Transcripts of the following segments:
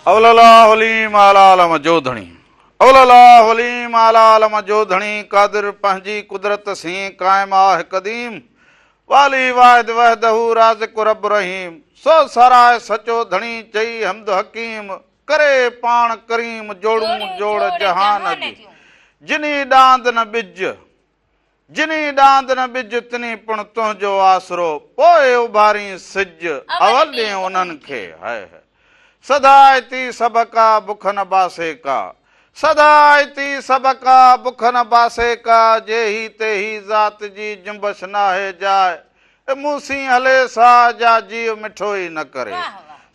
اول الله عليم اعلي عالم جو ڌڻي اول الله عليم اعلي عالم جو ڌڻي قادر پنهنجي قدرت سين قائم آه قديم والي واحد وحده رازق رب رحيم سو ساراهه سچو ڌڻي چئي حمد حڪيم ڪري پاڻ ڪريم جوڙون جوڙ جهان جون جني ڏاند نه ٻج جني ڏاند نه ٻج، تني پڻ تنهنجو آسرو، پوء اڀارين سج، اول ڏين انهن کي، هئه هئه. سڌائتي سڀڪا، بک نه باسي ڪا. سڌائتي سڀڪا، بک نه باسي ڪا، جيهي تيهي ذات جي، جنبش ناهي جاء. اي مون سين هلي ساهه، جا جيء مٺو ئي نه ڪري.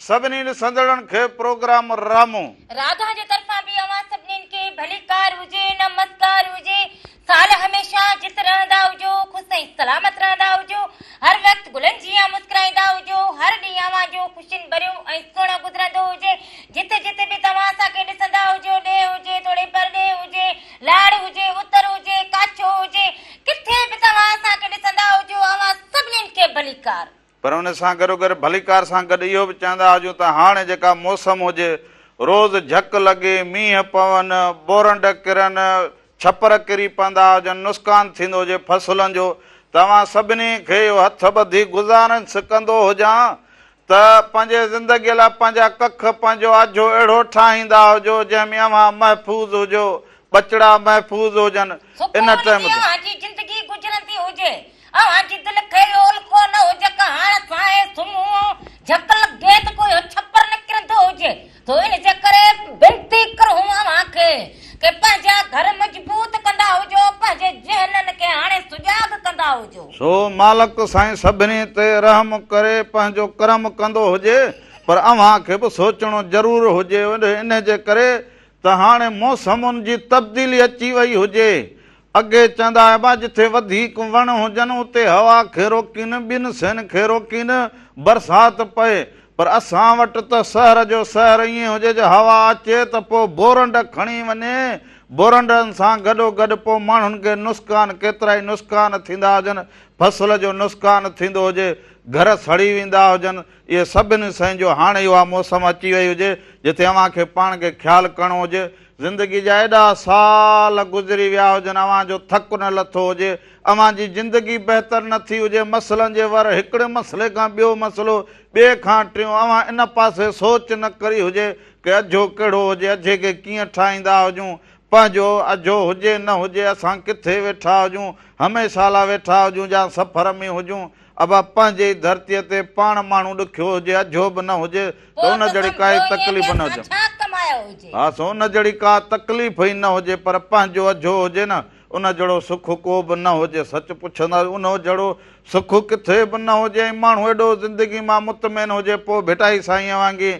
سڀني ڏسندڙن کي پروگرام رامو. راڌا جي طرفان به اوهان سڀنين کي ڀليڪار هجي، نمسڪار هجي. سال هميشه جت رهندا هجو، خوش ۽ سلامت رهندا هجو، هر وقت گلن جيان مسڪرائيندا هجو، هر ڏينهن اوهان جو خوشين ڀريو ۽ سهڻو گذرندو هجي، جتي جتي به توهان اسان کي ڏسندا هجو، ڏيهه هجي توڙي پرڏيهه هجي، لاڙ هجي، اتر هجي، ڪاڇو هجي، ڪٿي به توهان اسان کي ڏسندا هجو، اوهان سڀنين کي ڀليڪار. پر ان سان گڏوگڏ ڀليڪار سان گڏ اهو به چوندا هجون ته هاڻي جيڪا موسم هجي، روز جهڪ لڳي، مينهن پون، بورنڊ ڪرن، ڇپر ڪري پوندا هجن، نسقان ٿيندو هجي فصلن جو ته اوهان سڀني کي اهو هٿ ٻڌي گذارنس ڪندو هجان ته پنهنجي زندگيء لاء پنهنجا ڪک، پنهنجو اجهو اهڙو ٺاهيندا هجو جنهن ۾ اوهان محفوظ هجو، ٻچڙا محفوظ هجن، ان سڪون ٽيم جي تي. اوهان جي زندگي گذرندي هجي. اوهان جي دل کي اهو الڪو نه هجي ته هاڻ ساهي سمهون، جهڪ لڳي ته ڪو اهو ڇپر نه ڪرندو هجي. سو ان جي ڪري بنتي ڪرهون اوهان کي ڪي پنهنجا گهر مضبوط ڪندا هجو، پنهنجي ذهنن کي هاڻي سجاڳ ڪندا هجو. سو مالڪ سائين سڀني تي رحم ڪري پنهنجو ڪرم ڪندو هجي، پر اوهان کي به سوچڻو ضرور هجي ان جي ڪري ته هاڻي موسمن جي تبديلي اچي وئي هجي. اڳي چوندا هئا جٿي وڌيڪ وڻ هجن اتي هوا کي روڪين، ٻين سين کي روڪين، برسات پئي. پر اسان وٽ ته سحر جو سحر ائين هجي جو هوا اچي ته پوء بورنڊ کڻي وڃي، بورنڊن سان گڏو گڏ پوء ماڻهن کي نسقان ڪيترائي نسقان ٿيندا هجن، فصل جو نسقان ٿيندو هجي، گهر سڙي ويندا هجن، اهي سڀني سين جو هاڻي اها موسم اچي وئي هجي جتي اوهان کي پاڻ کي خيال ڪرڻو هجي. زندگي جا ايڏا سال گذري ويا هجن اوهان جو ٿڪ نه لٿو هجي، اوهان جي زندگي بهتر نه ٿي هجي، مسئلن جي ور هڪڙي مسئلي کان ٻيو مسئلو، ٻئي کان ٽيون، اوهان ان پاسي سوچ نه ڪري هجي ڪه اجهو ڪهڙو هجي، اجهي کي ڪيئن ٺاهيندا هجون، پنهنجو اجهو هجي نه هجي اسان ڪٿي ويٺا هجون، هميشه لا ويٺا هجون يا سفر ۾ هجون، ابا پنهنجي ئي ڌرتيء تي پاڻ ماڻهو ڏکيو هجي، اجهو به نه هجي ته پوء ان ته جهڙي ڪائي سمجهو ائين تڪليف ڪي نه اسان هجي. ڇا ڪمايو هجي. ها سو ان جهڙي ڪا تڪليف ئي نه هجي پر پنهنجو اجهو هجي نه ان جهڙو سک ڪو به نه هجي. سچ پڇندا ان جهڙو سک ڪٿي به نه هجي ۽ ماڻهو ايڏو زندگي مان مطمئن هجي پوء ڀٽائي سائينء وانگي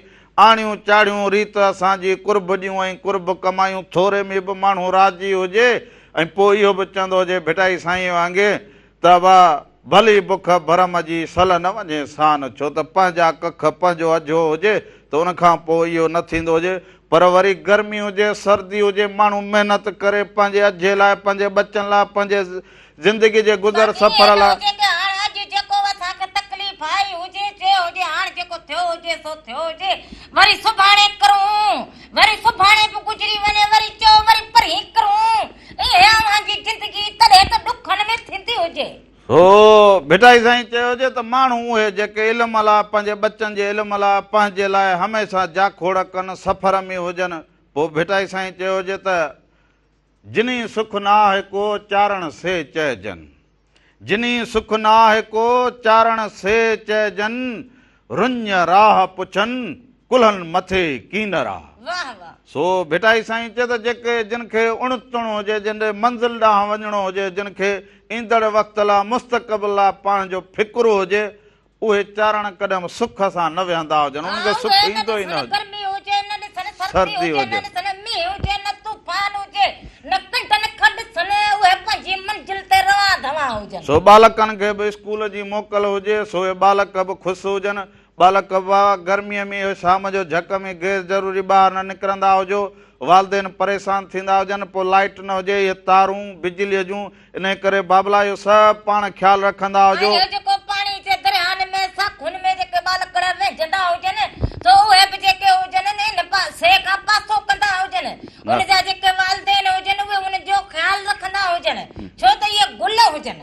آڻيون چاڙهيون ريت اسان جي قرب ڏيون ۽ قرب ڪمايون ٿوري ۾ به ماڻهو راضي هجي ۽ پوء اهو به چوندو هجي ڀٽائي سائينء وانگي ته وا ڀلي بک ڀرم جي سل نه وڃي سان، ڇو ته پنهنجا ڪک پنهنجو اجهو هجي ته ان کان پوء اهو نه ٿيندو هجي، پر وري گرمي هجي سردي هجي ماڻهو محنت ڪري پنهنجي اجهي لاء پنهنجي ٻچن لاء پنهنجي زندگي جي گذر باقي سفر ائين نه لاء. هجي ته هاڻ اڄ جيڪو اسان کي تڪليف آئي هجي چيو هجي هاڻ جيڪو ٿيو هجي سو ٿيو هجي وري سڀاڻي ڪرون وري سڀاڻي به گذري وڃي وري چئو وري پرهين ڪرون اهي اوهان جي زندگي تڏهن ته ڏکن ۾ ٿيندي هجي. سو ڀٽائي سائين چيو هجي ته ماڻهو اهي جيڪي علم لاء پنهنجي ٻچن جي علم لاء پنهنجي لاء هميشه جاکوڙ ڪن سفر ۾ هجن پوء ڀٽائي سائين چيو هجي ته جني سک ناهه ڪو چارڻ سي چئجن. جني سک ناهه ڪو چارڻ سي چئجن، رڃ راهه پڇن ڪلهن مٿي ڪينرا. سو ڀٽائي سائين چئي ته جيڪي جن کي اڻ تڻ هجي، جن ڏي منزل ڏانهن وڃڻو هجي، جن کي ايندڙ وقت لاء مستقبل لاء پاڻ جو فڪر هجي، اهي چارڻ ڪڏهن به سک سان نه ويهندا هجن، انهن کي سک اهي نه ايندو ئي نه ڏسن هجي. گرمي هجي، نه ڏسن سردي سردي هجي، نه هجي. ڏسن مينهن هجي، نه طوفان هجي، نه ڪنڊن کان ڏسن، اهي پنهنجي منزل تي روان ڌوان هجن. سو ٻالڪن کي به اسڪول جي موڪل هجي، سو اهي ٻالڪ به خوش هجن. ٻالڪ به گرميء ۾ اهو شام جو جهڪ ۾ غير ضروري ٻاهر نه نڪرندا هجو، والدين پريشان ٿيندا هجن، پوء لائيٽ نه هجي، اهي تارون بجليء جون، انهيء ڪري بابلا اهو سڀ پاڻ خيال رکندا ۽ هجو. اهو جيڪو پاڻي جي درياهن ۾ ساکن ۾ جيڪي ٻالڪڙا وهنجندا هجن، سو اهي به جيڪي هجن ان ان جا جيڪي والدين هجن اهي ان جو خيال رکندا هجن ڇو ته اهي گل هجن.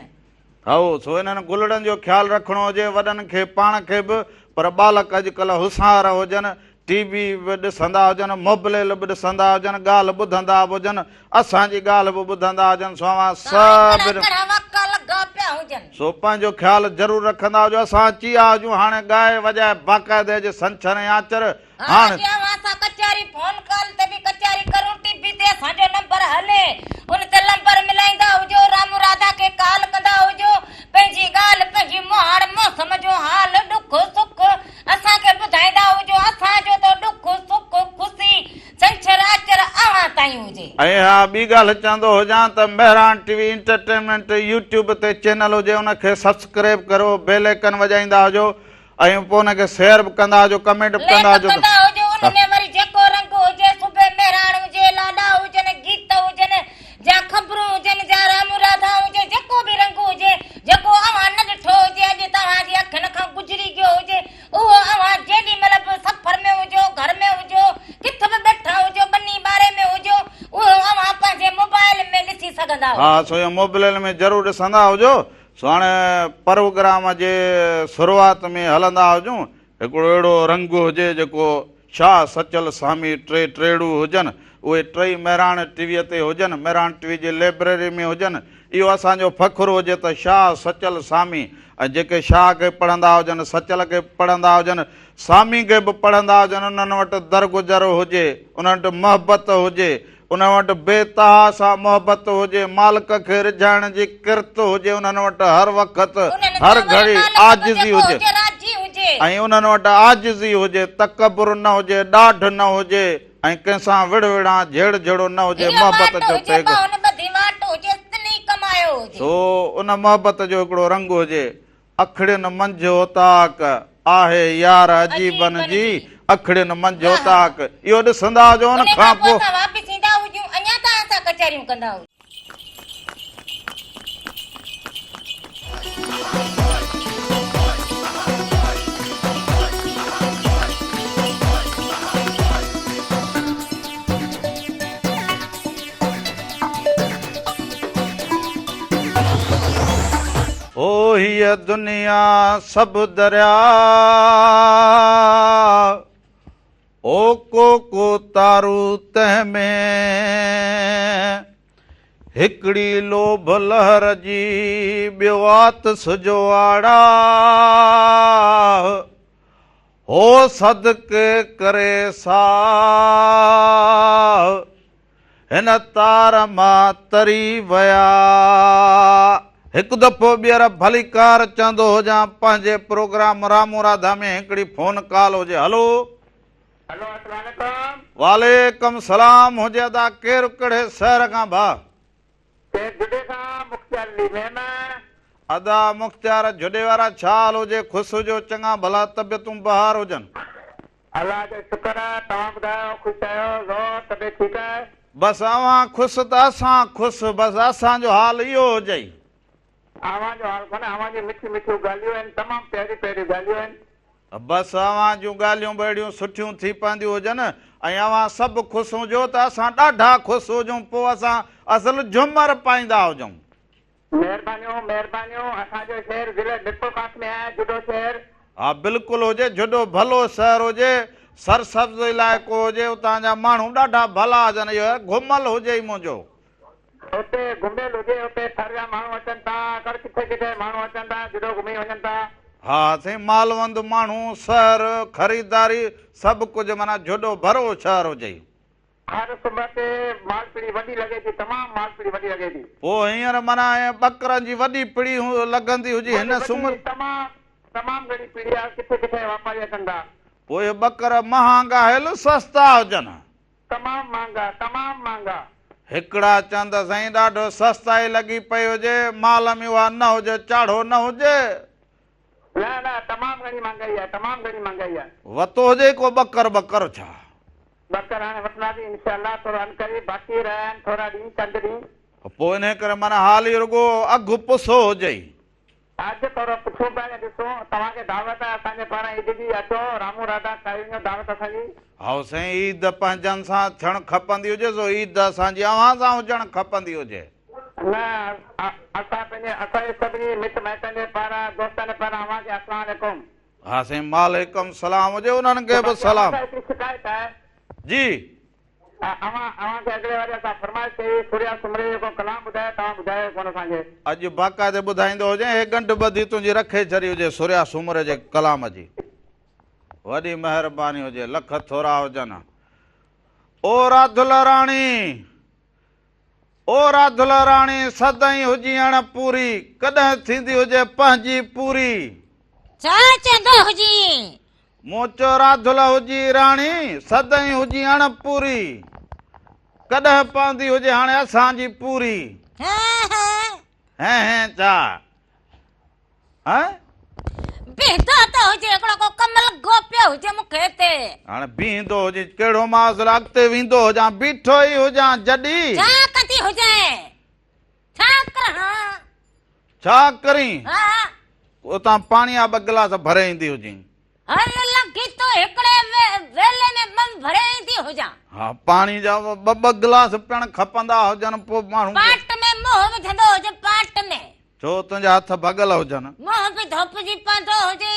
هائو، سو انهن گلڙن جو خيال رکڻو هجي، وڏن کي پاڻ کي به، پر ٻالڪ اڄڪلهه هوشيار هجن، ٽي وي به ڏسندا هجن، موبليل به ڏسندا هجن، ڳالهه ٻڌندا به هجن، اسان جي ڳالهه به ٻڌندا هجن، سو اوهان سڀ. ڪهڙا ڪهڙا واڪا لڳا پيا هجن. سو پنهنجو خيال ضرور رکندا هجو، اسان اچي آيا هجون، هاڻي ڳائي وڄائي باقاعدي اڄ ڇنڇر ۽ آچر، ها هاڻ. اڄ اوهان سان ڪچهري فون ڪال تي به ڪچهري ڪرون ٽي وي تي اسان جو نمبر هلي ان تي لمبر ملائيندا هجو رامو راڌا کي ڪال ڪندا هجو پنهنجي ڳالهه پنهنجي مهاڙ موسم جو حال ڏک سک اسان کي ٻڌائيندا هجو اسان جو ته ڏک سک خوشي ڇنڇر آچر اوهان تائين هجي. ۽ ها ٻي ڳالهه چوندو هجان ته Mehran T V entertainment YouTube تي چينل هجي ان کي سبسڪريب ڪريو بيل ايڪن وڄائيندا هجو ۽ پوء ان کي شيئر به ڪندا هجو ڪمينٽ به ڪندا ليک هجو ڪندا هجو ان ۾ وري جيڪو رنگ هجي صبح مهراڻ هجي لاڏا هجن گيت هجن جا خبرون هجن جا رامون راڌا هجي جيڪو به رنگ هجي جيڪو اوهان نه ڏٺو هجي اڄ توهان جي اکين کان گذري گيو هجي اهو اوهان جيڏي مهل به سفر ۾ هجو گهر ۾ هجو ڪٿ به ٻيٺا هجو ٻني ٻاري ۾ هجو اهو اوهان پنهنجي موبائل ۾ ڏسي سگهندا ها هجو. سو اهو موبليل ۾ ضرور ڏسندا هجو سو هاڻي پروگرام جي شروعات ۾ هلندا هجون هڪڙو اهڙو رنگ هجي جيڪو شاهه سچل سامي ٽي ٽيڙو هجن، اهي ٽئي مهراڻ ٽي ويء تي هجن، مهراڻ ٽي وي جي لئبريري ۾ هجن، اهو اسان جو فخر هجي ته شاهه سچل سامي ۽ جيڪي شاهه کي پڙهندا هجن، سچل کي به پڙهندا هجن، سامي کي به پڙهندا هجن، انهن وٽ درگذر هجي، انهن وٽ محبت هجي، انهن وٽ بي تحاشا محبت هجي، مالڪ کي ريجهائڻ جي ڪرت هجي، انهن وٽ هر وقت، انهن هر سان وري گهڙي مالڪ به عاجزي جيڪو هجي هجي راضي هجي. ۽ انهن وٽ عاجزي هجي، تڪبر نه هجي، ڏاڍ نه هجي ۽ ڪنهن سان وڙهه وڙهان، جهيڙ جهيڙو نه هجي، هيء محبت واٽ جو هجي، پيغ. ٻانهن ٻڌي واٽ هجي، سنهي ڪمايو هجي. سو ان محبت جو هڪڙو رنگ هجي. اکڙين منجهه اوطاق، آهي يار عجيبن جي، اکڙين منجهه اوطاق. اهو ڏسندا هجو ان ان کان کان پوء پوء. اسان واپس ايندا هجون، اڃا توهان سان ڪچهريون ڪندا هجون. او هيء دنيا سڀ درياء، او ڪو ڪو تارو تنهن ۾، هڪڙي لوڀ لهر جي، ٻيو آتش جو آڙاهه، هو صدقي ڪري ساهه. هن تار مان تري ويا. هڪ دفعو ٻيهر ڀليڪار چوندو هجان پنهنجي پروگرام رامون راڌا ۾ هڪڙي فون ڪال هجي هلو. هلو اسلام عليڪم. وعليڪم سلام هجي ادا ڪير ڪهڙي شهر کان ڀاء. ڪير جهڏي کان مختيار علي ميمڻ. ادا مختيار جهڏي وارا ڇا حال هجي خوش هجو چڱا ڀلا طبيعتون بهار هجن. الله جو شڪر آهي توهان ٻڌايو خوش آهيو زور طبيعت ٺيڪ آهي. بس اوهان خوش ته اسان خوش بس اسان جو حال اهو هجئي. اوهان جو حال ڪونهي اوهان جون مٺيون مٺيون ڳالهيون آهن تمام پياريون پياريون ڳالهيون آهن. بس اوهان جون ڳالهيون به اهڙيون سٺيون ٿي پونديون هجن ۽ اوهان سڀ خوش هجو ته اسان ڏاڍا خوش هجون پوء اسان اصل جهمر پائيندا هجون. مهربانيون مهربانيون اسان جو شهر ضلع ميرپورخاص ۾ آهي جهڏو شهر. ها بلڪل هجي جهڏو ڀلو شهر هجي سرسبز علائقو هجي اتان جا ماڻهو ڏاڍا ڀلا هجن اهو گهمل هجي ئي منهنجو. اتي گهميل هجي اتي ٿر جا ماڻهو اچن ٿا ڪڙ ڪٿي ڪٿي ماڻهو اچن ٿا جهڏو گهمي وڃن ٿا. ها سائين مالوند ماڻهو شهر خريداري سڀ ڪجهه معنيٰ جهڏو ڀرو شهر هجي. هر صبح تي مال پڙي وڏي لڳي ٿي تمام مال پڙي وڏي لڳي ٿي. پوء هينئر معنيٰ ائين ٻڪرن جي وڏي پڙي لڳندي هجي وڏي هن سومر. وڏي تمام تمام گهڻي پڙي آهي ڪٿي ڪٿي واپاري اچن ٿا. پوء اهي ٻڪر مهانگا هيل سستا هجن. تمام مهانگا تمام مهانگا. هڪڙا چون ته سائين ڏاڍو سستائي لڳي پئي هجي مال ۾ اها نه هجي چاڙهو نه هجي. نه نه تمام گهڻي مهانگائي آهي تمام گهڻي مهانگائي آهي. وتو هجي ڪو ٻڪر ٻڪر ڇا. ٻڪر هاڻي وٺنداسين انشاء الله ٿورو عنقريب باقي رهيا آهن ٿورا ڏينهن چند ڏينهن. پوء انهي ڪري معنيٰ حالي رڳو اگهه پسو هجئي. اڄ ٿورو پڇون پيا ته ڏسون توهان کي دعوت آهي اسان جي پاران عيد جي اچو رامون راڌا کائي وڃو دعوت اسان جي. هائو سائين عيد پنهنجن سان ٿيڻ کپندي هجي سو عيد اسان جي اوهان سان هجڻ کپندي هجي. نه اسان پنهنجي اسان جي سڀني مٽ مائٽن جي پاران دوستن جي پاران اوهان کي اسلام عليڪم. ها سائين وعليڪم سلام هجي انهن کي به باقي اوهان سلام. سان هڪڙي شڪايت آهي. جي. اوهان اوهان کي اڳلي واري اسان فرمائش ڪئي هئي ثريا سومري جو ڪو ڪلام ٻڌايو توهان ٻڌايو ڪونه اسان کي. اڄ باقاعدي ٻڌائيندو هجين هي ڳنڍ ٻڌي تنهنجي رکي ڇڏي هجي ثريا سومري جي ڪلام جي. وڏي مهرباني هجي لک ٿورا هجن. او راڌل راڻي او راڌل راڻي سدائين هجين اڻ پوري ڪڏهن ٿيندي هجي پنهنجي پوري. ڇا چوندو هجين. مون چيو راڌل هجي راڻي سدائين هجي اڻ پوري ڪڏهن پوندي هجي هاڻي اسان جي پوري. هين هين. هين هين ڇا هين. بيهندو ته هجي هڪڙو ڪو ڪم لڳو پيو هجي مون کي هتي. هاڻي بيهندو هجي ڪهڙو معذ الله اڳتي ويندو هجان بيٺو ئي هجان جڏي. ڇا ڪندي هجين. ڇا ڪرهان. ڇا ڪرين؟ ها. اتان پاڻي جا ٻه گلاس ڀري ايندي هجين. هل لڳي ٿو هڪڙي ويلي ۾ ٻه ڀري ايندي هجان. ها پاڻي جا ٻه ٻه گلاس پيئڻ کپندا هجن پوء ماڻهو. پاٽ ۾ منهن وجهندو هجي پاٽ ۾. ڇو تنهنجا هٿ ڀڳل هجن. منهن به ڌوپجي پوندو هجي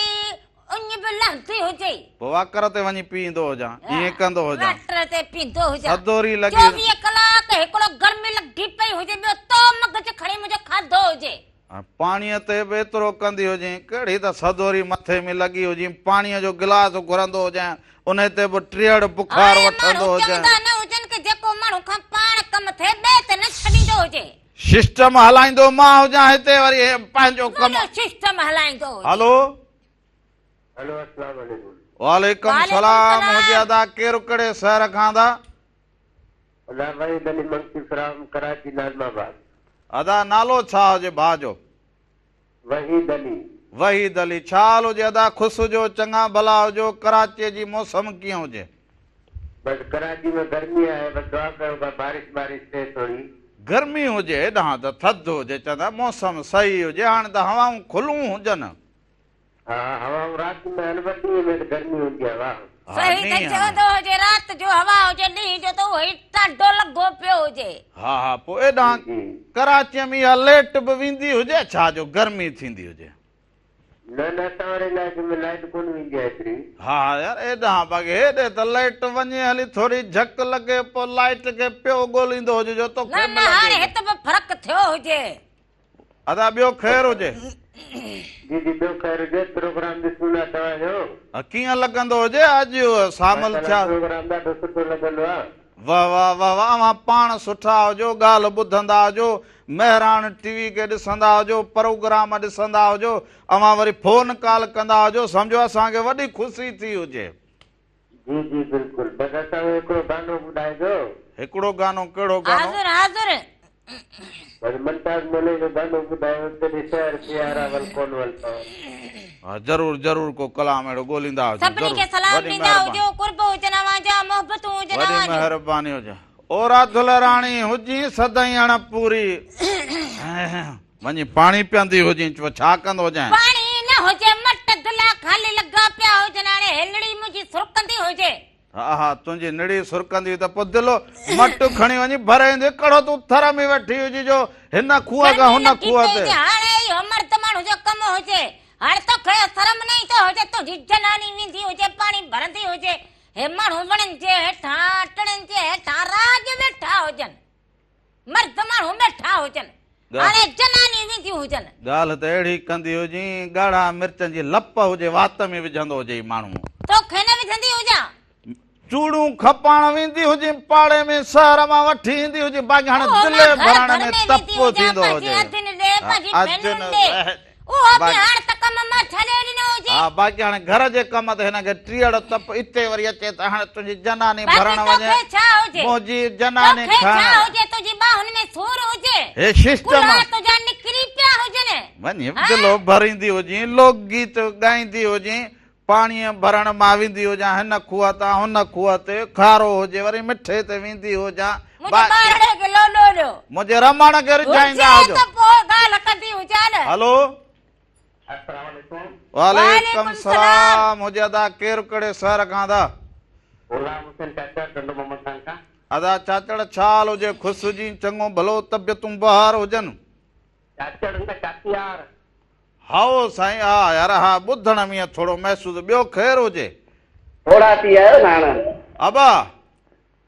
اڃ به لهندي هجي. پوء واڪر تي وڃي پيئندو هجان ائين ڪندو هجان. واٽر تي پيئندو هجان. ٿڌوري لڳي. 24 ڪلاڪ هڪڙو گرمي لڳي پئي هجي ٻيو تو مغز کڻي منهنجو کاڌو هجي. پاڻيء تي به ايترو ڪندي هجين، ڪهڙي ته سدوري مٿي ۾ لڳي هجين، پاڻيء جو گلاس گهرندو هجين، انهي تي به ٽيهڙ بخار هاڻي وٺندو ماڻهو هجين. چوندا نه هجن ڪه جيڪو ماڻهو کان پاڻ ڪم ٿئي ٻئي تي نه ڇڏيندو هجي. سسٽم هلائيندو مان هجان هتي وري هي پنهنجو ڪم. وڏو سسٽم هلائيندو هجي. هلو. هلو اسلام عليڪم. وعليڪم وعليڪم سلام هجي سلام. ادا ڪير ڪهڙي شهر کان ادا. ادا وحيد علي منگسي فرام ڪراچي ناظم آباد. ادا نالو ڇا هجي ڀاء جو. وحيد علي. وحيد علي ڇا حال هجي ادا خوش هجو چڱا ڀلا هجو ڪراچي جي موسم ڪيئن هجي. بس ڪراچي ۾ گرمي آهي بس دعا ڪيو ڪا بارش بارش ٿئي ٿوري. گرمي هجي هيڏانهن ته ٿڌ هجي چوندا موسم صحيح هجي هاڻي ته هوائون کلون هجن. ها هوائون رات ۾ هن پر ڏينهن ۾ ته گرمي هوندي آهي واه. ها صحيح ته ڏينهن ۾. چوندو هجي رات جو هوا هجي ڏينهن جو ته اهو ئي ٽاڍو لڳو پيو هجي. ها ها پوء ايڏانهن ڪراچيء ۾ اها ليٽ به ويندي هجي ڇا جو گرمي ٿيندي هجي. نه نه اسان واري علائقي ۾ لائيٽ ڪونه ويندي آهي ايتري. ها ها يار ايڏانهن باقي هيڏي ته لائيٽ وڃي هلي ٿوري جهڪ لڳي پوء لائيٽ کي پيو ڳوليندو هجي جو توکي نه نه ملندي هاڻي هجي. هت به فرق ٿيو هجي. ادا ٻيو خير هجي. جي جي ٻيو خير هجي پروگرام ڏسون ٿا توهان جو. ڪيئن لڳندو هجي اڄ شامل ٿيا. پروگرام ڏاڍو سٺو لڳندو آ. واه واه واه واه اوهان پاڻ سٺا هجو ڳالهه ٻڌندا هجو مهراڻ ٽي وي کي ڏسندا هجو پروگرام ڏسندا هجو اوهان وري فون ڪال ڪندا هجو سمجهو اسان کي وڏي خوشي ٿي هجي. جي جي بلڪل بس اسان کي هڪڙو گانو ٻڌائجو. هڪڙو گانو ڪهڙو گانو. حاضر حاضر. بس ممتاز مولي جو گانو ٻڌايو تيڏي شهر پيارا ول ڪون ول پوان. ها ضرور ضرور ڪو ڪلام اهڙو ڳوليندا هجون سڀني ضرور کي سلام وڏي ڏيندا مهرباني. هجو قرب هجن اوهان جا محبتون هجن وڏي اوهان جون. مهرباني هجي او راڌل راڻي هجين سدائين اڻ پوري وڃي پاڻي پيئندي هجين چو ڇا ڪندو هجين. پاڻي نه هجي مٽ دلا خالي لڳا پيا هجن هاڻي هي نڙي منهنجي سرڪندي هجي. ها ها تنهنجي نڙي سرڪندي هئي ته پوء دلو مٽ کڻي وڃي ڀري ايندي ڪهڙو تون ٿر ۾ ويٺي هجي جو هن کوهه کان گرمي هن لڳي کوهه پئي تي. هجي هاڻي اهو مرد ماڻهو جو ڪم هجي هاڻي توکي شرم نه ايندو هجي تنهنجي جناني ويندي هجي پاڻي ڀرندي هجي هي ماڻهو وڻن جي هيٺان ٽڻن جي هيٺان راڄ ويٺا هجن. مرد ماڻهو ويٺا هجن، هاڻي جنانيون وينديون هجن. ڳالهه ته اهڙي ڪندي هجين، ڳاڙها مرچن جي لپ هجي وات ۾ وجهندو هجئي ماڻهو. توکي نه وجهندي هجان. چوڙون کپائڻ ويندي هجين، پاڙي ۾ شهر مان وٺي ايندي هجين، باقي هاڻي اهو مان دلي گهر ڀرڻ گهر ۾ ۾ ويندي تپو هجان، ٿيندو پنهنجي هجي. ادين ڏي، پنهنجي ڀينرن ڏي. اهو به هاڻ ته ڪم مان ڇڏي ڏنو هجي. ها باقي هاڻي گهر جي ڪم تي هن کي ٽيئڙ تپ اتي وري اچي ته هاڻي تنهنجي جناني باقي ڀرڻ وڃي توکي ڇا هجي. منهنجي جناني توکي ڇا کڻ. هجي تنهنجي ٻانهن ۾ سور هجي. هي سسٽم. ڪلها تنهنجا نڪري پيا هجن. وڃي ها. دلو ڀريندي هجين لوڪ گيت ڳائيندي هجين پاڻيء ڀرڻ مان ويندي هجان هن کوهه تان هن کوهه تي کارو هجي وري مٺي تي ويندي هجان منهنجي باقي. ٻارڙي کي لولو ڏيو. منهنجي رمڻ کي رجهائيندا هجي هجو. ته پوء ڳالهه ڪندي هجان. هلو. السلام عليڪم. وعليڪم سلام هجي ادا ڪير ڪهڙي شهر کان ادا. غلام حسين چاچڙ ٽنڊو محمد خان کان. ادا چاچڙ ڇا حال هجي خوش هجين چڱو ڀلو طبيعتون بهار هجن. چاچڙ نه ڪاتيار. هائو سائين ها يار ها ٻڌڻ ۾ ائين ٿورو محسوس ٻيو خير هجي. ٿورا ٿي آيو نه هاڻ. ابا.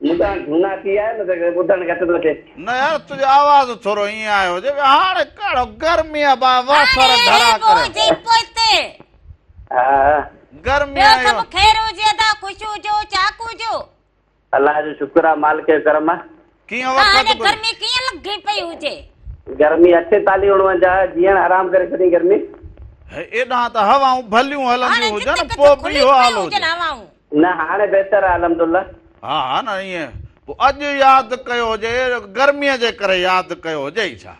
مون تان جهونا ٿي آيو نه ته ٻڌڻ گهٽ ٿو اچي. نه يار تنهنجو آواز ٿورو ائين آيو هجي هاڻ ڪهڙو گرمي ابا واسر هاڻي گهرا هي به ڪري. هجي پوئتي. ها. گرمي ٻيو آيو. سڀ خير هجي ادا خوش هجو چاڪ هجو. الله جو شڪر آ مالڪ جو ڪرم آ. ڪيئن تان وقت هاڻي گذ. گرمي ڪيئن لڳي پئي هجي. گرمي 48 49 جيئڻ حرام ڪري ڇڏي گرمي. هي ايڏانهن ته هوائون ڀليون هاڻي هلنديون جتي هجن ڪٿي پوء به کلي اهو پيون حال هجن هجي. هوائون. نه هاڻي بهتر آ الحمدالله. ها ها نه ائين پوء اڄ ياد ڪيو هجي گرميء جي ڪري ياد ڪيو هجئي ڇا.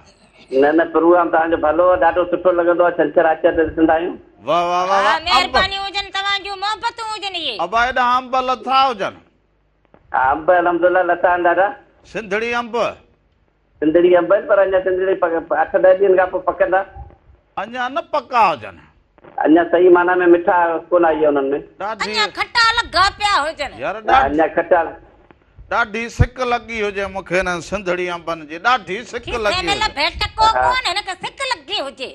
نه نه پروگرام توهان جو ڀلو آ ڏاڍو سٺو لڳندو آ ڇنڇر آچر تي ڏسندا آهيون. واه واه واه ها واه انب. مهربانيون هجن توهان جون محبتون هجن اهي. ابا ايڏانهن انب لٿا هجن. ها انب الحمدالله لٿا آهن ڏاڍا. سنڌڙي انب. سنڌڙي انب آهن پر اڃا سنڌڙي اٺ ڏهه ڏينهن کان پوء پڪندا. اڃا نه پڪا هجن. اڃا صحيح معنيٰ ۾ مٺا ڪونه آئي آهي انهن ۾. ڏاڍي. اڃا کٽا لڳا پيا هجن. يار ها ڏاڍي. اڃا کٽا. ڏاڍي سڪ لڳي هجي مون کي انهن سنڌڙي انبن جي ڏاڍي سڪ کيسي لڳي ۾ هجي. لڀي ٽڪو ها. ڪونه هن کي سڪ لڳي هجي.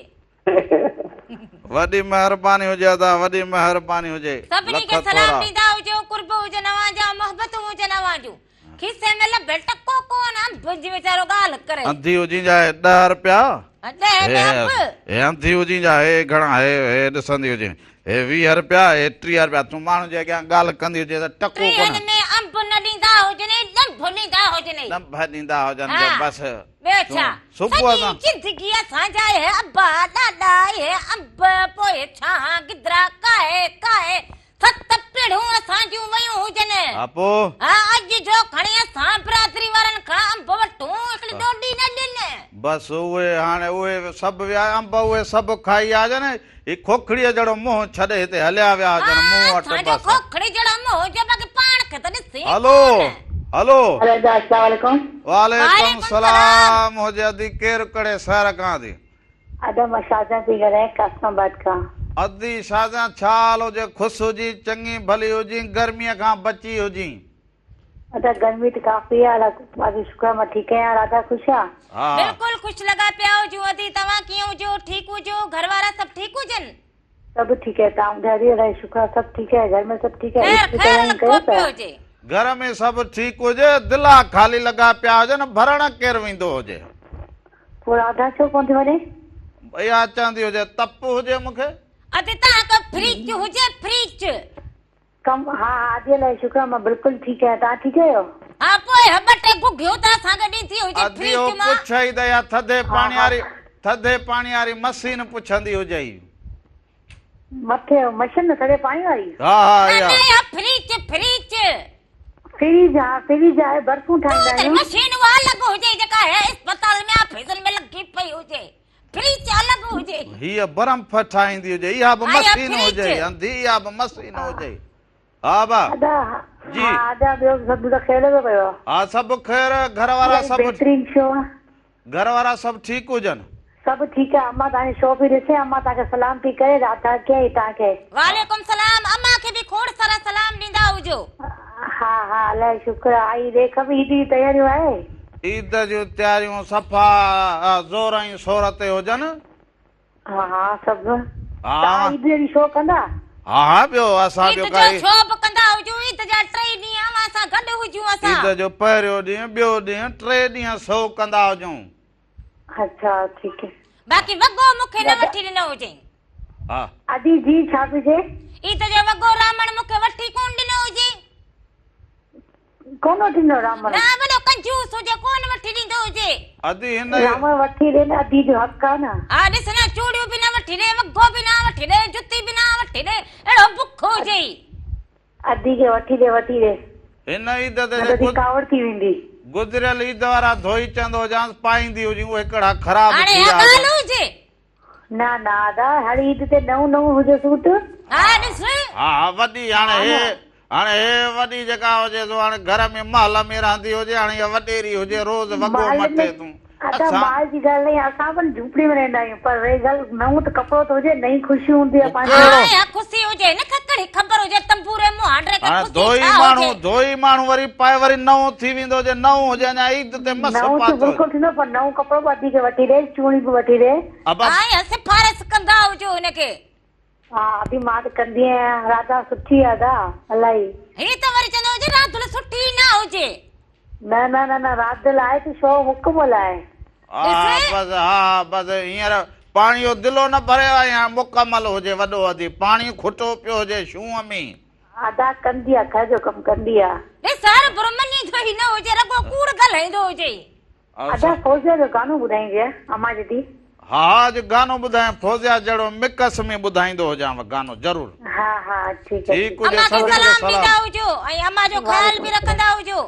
وڏي مهرباني هجي ادا وڏي مهرباني هجي سڀني لک کي سلام ٿورا. ڏيندا هجو قرب هجن اوهان جا محبتون هجن اوهان جون کيسي ۾ لڀي ٽڪو ڪونه انب جي ويچارو ڳالهه ڪري. انڌي هجين جا هي ڏهه رپيا ڏهه ۾ هي انب. هي انڌي هجين جا هي گهڻا هي هي ڏسندي هجين هي 20 رپيا هي 30 رپيا تون ماڻهن جي اڳيان ڳالهه ڪندي هجين ته ٽڪو ٽيهن ڪونه. ۾ انب نه ڏيندا هجنئي ڏنڀ ڏيندا هجنئي. ڏنڀ ڏيندا هجن جو ها. بس ٻيو ڇا؟ صبح سڄي سان. زندگي اسان جا اهي ابا ڏاڏا اهي انب پوء ڇانهان گدرا ڪاهي ڪاهي ست پيڙهون اسان جون ويون هجن. ها پوء؟ ها اڄ جو کڻي اسان برادري وارن کان انب وٺون هڪڙي ڏوڏي نه ڏين. بس اهي هاڻي اهي سڀ ويا انب اهي سڀ کائي ويا هجن هي کوکڙيء جهڙو منهن ڇڏي هتي هليا ويا هجن ها مون وٽ اسان جو بس. کوکڙي جهڙو منهن هجي باقي پاڻ کي ته ڏسين هلو ڪونه. هلو. هلو ادا اسلام عليڪم. وعليڪم وعليڪم سلام. سلام هجي ادي ڪير ڪهڙي شهر کان ادي. ادا مان شازيان ٿي ڳالهايان قاسم آباد کان. ادي شازيان ڇا حال هجي خوش هجين چڱي ڀلي هجين گرميء کان بچي هجين. ادا گرمي ته ڪافي آ باقي شڪر آ مان ٺيڪ آهيان راڌا خوش آ. ها. بلڪل خوش لڳا پيا هجون ادي توهان ڪيئن هجو ٺيڪ هجو گهر وارا سڀ ٺيڪ هجن. سڀ ٺيڪ آهي توهان ٻڌايو ادي الائي شڪر آ سڀ ٺيڪ آهي گهر ۾ سڀ ٺيڪ آهي خير عيد جي خير تياريون لڳو ڪيو پيو پيا. هجي. گهر ۾ سڀ ٺيڪ هجي دلا خالي لڳا پيا هجن ڀرڻ ڪير ويندو هجي. پوء راڌا ڇو ڪونه ٿي وڃي. اها چوندي هجي تپ هجي مون کي. ادي توهان کي فريج هجي فريج. ڪم ها ها ادي الائي شڪر آ مان بلڪل ٺيڪ آهيان توهان ٺيڪ آهيو. ها پوء ٻه ٽي گهگهيون ته اسان کي ڏيندي هجي ادي هو فريج مان. پڇئي ته اها ٿڌي ها پاڻي ها واري ٿڌي پاڻي واري مشين پڇندي هجئي. مٿي مشين ٿڌي پاڻي واري. ها ها نه اها. نه اها فريج فريج. فريج ها فريج آهي برفون تون ٺاهيندا ته آهيون. مشين اها الڳ هجي جيڪا هي اسپتال ۾ آفيسن ۾ لڳي پئي هجي. فريج الڳ هجي. هيء برف ٺاهيندي هجي اها به ها اها مشين فريج. هجي انڌي اها به مشين هجي. ها با ادا جي. ها ادا ٻيو سڀ ته خير لڳو پيو آ. ها سڀ خير گهر وارا الاهي سڀ بهترين شو آ. گهر وارا سڀ ٺيڪ هجن. سڀ ٺيڪ آ امان توهان جي شو پئي ڏسي امان توهان کي سلام پئي ڪري راڌا کي ۽ توهان کي. وعليڪم سلام امان کي به کوڙ سارا سلام ڏيندا هجو. ها ها الاهي شڪر آ ۽ ڏي خبر عيد جي تياريون آهي. عيد جون تياريون صفا زور ۽ شور تي هجن. ها ها سڀ ها توهان عيد جي شو ڪندا. ها ها ٻيو اسان عيد ٻيو جو ڪائي. شو به ڪندا هجون عيد جا ٽئي ڏينهن اوهان سان گڏ هجون اسان. عيد جو پهريون ڏينهن ٻيو ڏينهن ٽي ڏينهن شو ڪندا هجون. اڇا ٺيڪ. باقي وڳو مون کي نه وٺي ڏنو هجئين. ها. ادي جي ڇا پئي چئي. عيد جو وڳو رامڻ مون کي وٺي ڪونه ڏنو هجئين. ڪونه وٺي ڏنو رامڻ. نه وڏو ڪنجوس هجي ڪونه وٺي ڏيندو هجي. ادي هن. رامڻ وٺي ڏي نه ادي جو حق آ نه. ها ڏس نه چوڙيون به نه وٺي ڏي وڳو به نه وٺي ڏي جتي به نه وٺي ڏي اهڙو بک هجئي. ادي کي وٺي ڏي وٺي ڏي. هن عيد تي نه ته ادي ڪاوڙ ٿي ويندي. گذريل عيد وارا ڌوئي چوندو هجانس پائيندي هجين اهي ڪهڙا خراب هاڻي ٿي اها ويا هجن. ڳالهه هجي. نه نه ادا هر عيد تي نئون نئون هجي سوٽ. ها ڏس. ها ها وڏي هاڻي هي هاڻي هي وڏي جيڪا هجي سو هاڻي گهر ۾ محل ۾ رهندي هجي هاڻي اها وڏيري هجي روز وڳو محل مٽي ۾ تون. ادا مال جي ڳالهه ناهي اسان پڻ جهوپڙي ۾ رهندا آهيون پر رهي ڳالهه نئون ته ڪپڙو ته هجي نئين خوشي هوندي آهي پنهنجي. ها اها خوشي هجي نه ڪهڙي خبر هجي تنبوري مهانڊي تي هاڻي خوشي ڌوئي ڇا ماڻهو هجي. ڌوئي ماڻهو وري پائي وري نئون ٿي ويندو هجي نئون هجي اڃا عيد تي مس نئون ته پاتو هجي. بلڪل ٿيندو پر نئون ڪپڙو به ادي کي وٺي ڏي چوڙي به وٺي ڏي. ابا. ها اها سفارش ڪندا هجو هن کي. ها ادي مان ته ڪندي آهيان راڌا سٺي آهي ادا الائي. هي ته وري چوندو هجي راڌل سٺي نه هجي. نه نه نه نه راڌل آهي ته شو مڪمل آهي. ها بس ها بس هينئر پاڻي جو دلو نه ڀريو آهي هاڻ مڪمل هجي وڏو ادي پاڻي کٽو پيو هجي شونء ۾. ادا ڪندي آ گهر جو ڪم ڪندي آ. ڏس هر برمني ٿو هي نه هجي رڳو ڪوڙ ڳالهائيندو هجي. ادا فوزيا جو گانو ٻڌائيندي امان جي ڌي. ها ها اڄ گانو ٻڌايان فوزيا جهڙو مڪس ۾ ٻڌائيندو هجانو گانو ضرور. ها ها ٺيڪ آ ٺيڪ هجي امان کي سڀني کي سلام سلام. ڏيندا هجو ۽ امان جو خيال به وعليڪم رکندا هجو.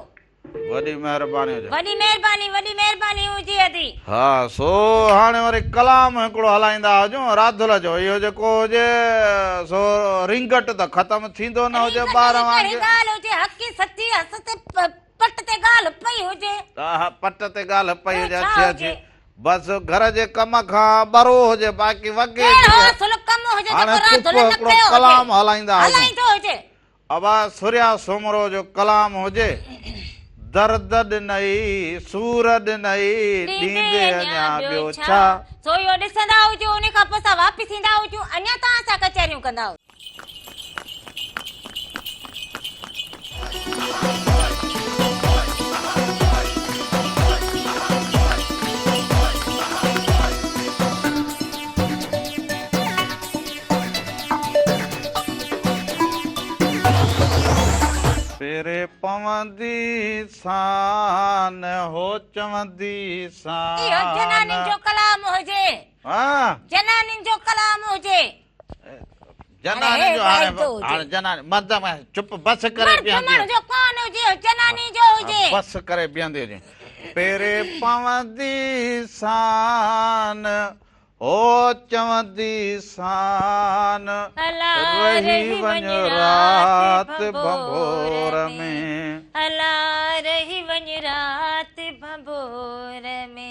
وڏي مهرباني هجي. وڏي مهرباني وڏي مهرباني هجي ادي. ها سو هاڻي وري ڪلام هڪڙو هلائيندا هجون راڌل جو اهو جيڪو هجي سو رينگٽ ته ختم ٿيندو نه هجي رينگٽ ٻار جي ڪهڙي وانگي. ڳالهه هجي حقي سچي هس تي پٽ تي ڳالهه پئي هجي. ها پٽ تي ڳالهه پئي ٻيو هجي ڇا اڇي هجي. اڇي بس گهر جي ڪم کان ٻرو هجي باقي وڳي جي ڪهڙو اصل ڪم هجي هاڻي جيڪو چپ راڌل نه هڪڙو ڪيو هجي. ڪلام هلائيندا هجون. هلائيندو هجي. ابا سريا سومرو جو ڪلام هجي درد ڏنئي سور ڏنئي ڏيندي ڏيندي اڃا اڃا ٻيو ٻيو ڇا. ڇا. سو اهو ڏسندا هجو انهي کان پوء اسان واپس ايندا هجون اڃا توهان سان ڪچهريون ڪندا هجون. پيري پوندي سان هو چوندي سان. اهو جنانين جو ڪلام هجي. ها. جنانين جو ڪلام هجي. جناني جو هاڻي هاڻي جناني مرد ۾ چپ بس ڪري بيهندي مرد جو ڪون هجي جناني جو هجي بس ڪري بيهندي هجي پيري پوندي سان هو چوندي سان رهي وڃ رات ڀنڀور ۾ الا رهي وڃ رات ڀنڀور ۾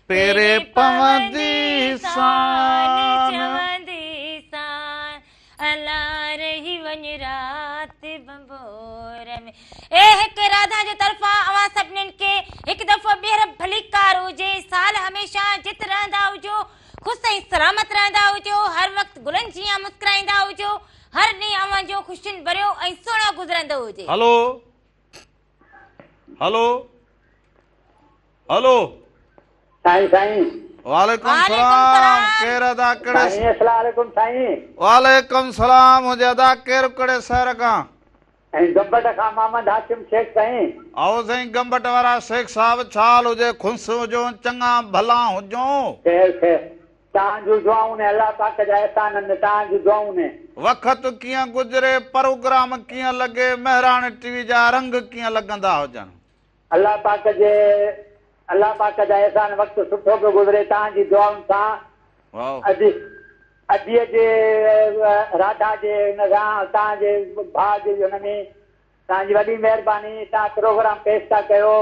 پيري پوندي سان. چوندي سان الا رهي وڃ رات ڀنڀور ۾. اي هڪ راڌا جي طرفان اوهان سڀنين کي هڪ دفعو ٻيهر ڀليڪار هجي سال هميشه جت رهندا هجو خوش ۽ سلامت رهندا هجو هر وقت گلن جيان مسڪرائيندا هجو هر ڏينهن اوهان جو خوشين ڀريو ۽ سهڻو گذرندو هجي. هلو هلو. هلو. سائين سائين. وعليڪم سلام ڪير ادا ڪهڙي. سائين اسلام عليڪم سائين. وعليڪم سلام هجي ادا ڪير ڪهڙي شهر کان. سائين گمبٽ کان محمد هاشم شيخ سائين. آئو سائين گمبٽ وارا شيخ صاحب ڇا حال هجي خوش هجو چڱا ڀلا هجو. خير خير توهان جون دعائون ۽ الله پاڪ جا احسان آهن توهان جون دعائون. وقت ڪيئن گذري پروگرام ڪيئن لڳي مهراڻ ٽي وي جا رنگ ڪيئن لڳندا هجن. الله پاڪ جي الله پاڪ جا احسان وقت سٺو پيو گذري توهان جي دعائن سان ادي ادي جي راڌا جي ان سان توهان جي ڀاء جي ان ۾ توهان جي وڏي مهرباني توهان پروگرام پيش ٿا ڪيو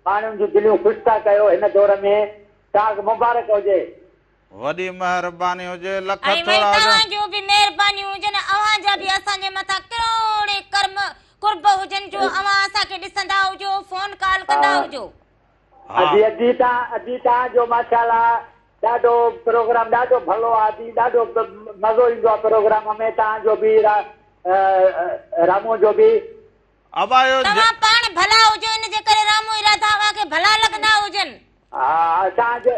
ماڻهن جون دليون خوش ٿا ڪيو هن دور ۾ توهان کي مبارڪ هجي. وڏي مهرباني هجي لک ۽ وري ٿورا هجن. توهان جون به مهربانيون هجن اوهان جا به اسان جي مٿان ڪروڙين ڪرم قرب هجن جو اوهان اسان کي ڏسندا هجو فون ڪال ڪندا هجو. ادي ادي تان ادي تان جو ماشاءالله ڏاڍو پروگرام ڏاڍو ڀلو آ ادي ڏاڍو مزو ايندو آ پروگرام ۾ تان جو به رامو جو به. ابا اهو توهان پاڻ ڀلا هجو ان جي ڪري رامو ۽ راڌا اوهان کي ڀلا لڳندا هجن. ها اسان جو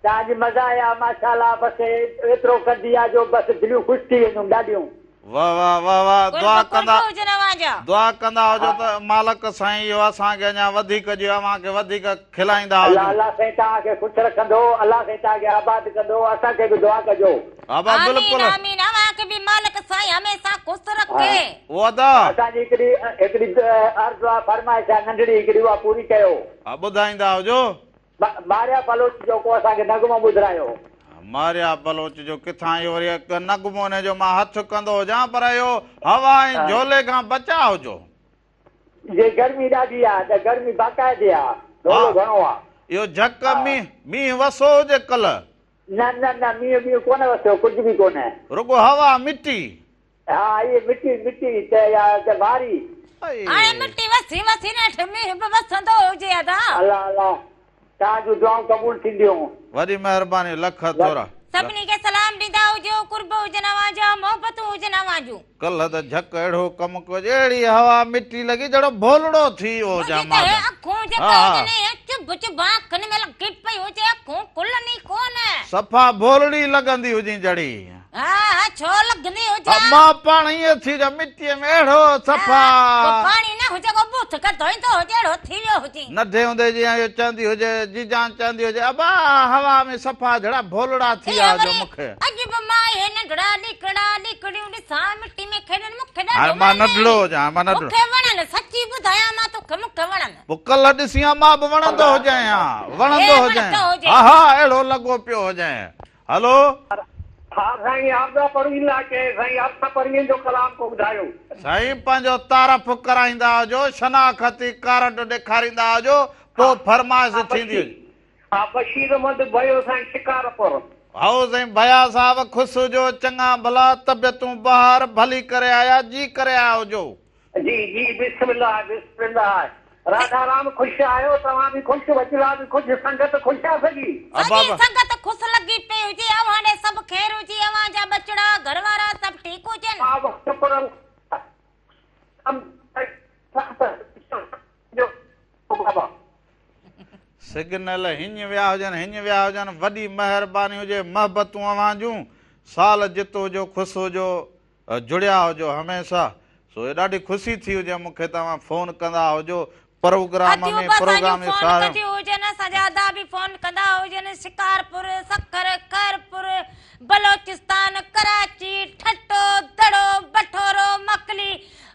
توهان جي مزا آ ماشاءالله بس ايترو ڪندي آ جو بس دليون خوش ٿي وينديون ڏاڍيون. واه واه واه واه قرب دعا قرب ڪندا هجن اوهان جا. دعا ڪندا هجو ته مالڪ سائين اهو اسان کي اڃا وڌيڪ ڏيو اوهان کي وڌيڪ کلائيندا الله هجون. الله سائين توهان کي خوش رکندو الله سائين توهان کي آباد ڪندو اسان کي به دعا ڪجو. ابا آمين بلڪل. آمين اوهان کي به مالڪ سائين هميشه خوش رکي. او ادا. اسان جي هڪڙي هڪڙي عرض آ فرمائش آ ننڍڙي هڪڙي اها پوري ڪيو. ها ٻڌائيندا هجو. ماريا بلوچ جو ڪو اسان کي نغمو ٻڌرايو. ماريا بلوچ جو ڪٿان اهو وري نغمو ان جو مان هٿ ڪندو هجان پر اهو هوا ۽ جهولي کان بچاء هجو. جي گرمي ڏاڍي آ ته گرمي باقاعدي آ جهولو گهڻو آ. اهو جهڪ مينهن مينهن وسو هجي ڪلهه. نه نه نه مينهن بينهن ڪونه وسيو ڪجهه به ڪونه. رڳو هوا مٽي. ها اهي مٽي مٽي ته يا ته واري. هاڻي مٽي وسي وسي نيٺ مينهن به وسندو هجي ادا. الله الله توهان جون دعائون قبول ٿينديون. وڏي مهرباني لک ٿورا. سڀني کي سلام ڏيندا هجو قرب هجن اوهان جا محبتون هجن اوهان جون. ڪلهه ته جهڪ اهڙو ڪم ڪيو جو اهڙي هوا مٽي لڳي جهڙو ڀولڙو ٿي ويو هجان منهنجي ته مان هي ته. اکون جيڪا ها ها. هجن ايئن چڀ چڀان اکين ۾ لڳي پئي هجي اکون کلن ئي ڪونه. صفا ڀولڙي لڳندي هجين جهڙي. ها ها ڇو لڳندي ها هجان. مان پاڻ ائين ٿي جو مٽيء ۾ اهڙو صفا. ڪو پاڻي نه هجي ڪو ٻوٿ کي ڌوئيندو هجي اهڙو ٿي ويو هجين. ننڍي هوندي جيئن اهو چوندي هجي جيجان چوندي هجي ابا هوا ۾ صفا جھڙا ڀولڙا ٿي ويا اها هجو وري مون کي. اڄ به مان اهي ننڍڙا ليڪڙا ليڪڙيون ڏسان مٽي ۾ کيڏن مون کي هاڻي ڏاڍو مان وڻن. ننڍڙو هجان هاڻي مان مون ننڍڙو. کي وڻن سچي ٻڌايان مان توکي مون کي وڻن. پوء ڪلهه ڏسين ها مان به وڻندو هجانء ها وڻندو هي هجانء وڻندو هجين. ها ها اهڙو لڳو پيو هجانء. هلو. ها سائين عابده پروين لاء چئي سائين عابده پروين جو ڪلام ڪو ٻڌايو. سائين پنهنجو تعارف ڪرائيندا هجو شناختي ڪارڊ ڏيکاريندا هجو پوء فرمائش ٿيندي هجي. ها بشير احمد ڀيو سائين شڪارپور. هائو سائين ڀيا صاحب خوش هجو چڱا ڀلا طبيعتون بهار ڀلي ڪري آيا جي ڪري آيا هجو. جي جي بسم الله بسم الله راڌا رام خوش آهيو توهان به خوش وچلا به خوش سنگت خوش آ سڄي. سڄي سنگت خوش لڳي پئي هجي اوهان ڏي سڀ خير هجي اوهان جا ٻچڙا گهر وارا سڀ ٺيڪ هجن. شڪر الله سگنل هڃ ويا هجن هڃ ويا هجن وڏي مهرباني هجي محبتون اوهان جون سال جت هجو خوش هجو جڙيا هجو هميشه سو اهي ڏاڍي خوشي ٿي هجي مون کي ته اوهان فون ڪندا هجو پروگرام اديون ۾ به اسان جون پروگرام فون ساريون. ڪنديون هجن اسان جا ادا به فون ڪندا هجن شڪارپور سکر خيرپور بلوچستان ڪراچي ٺٽو دڙو بٺورو مڪلي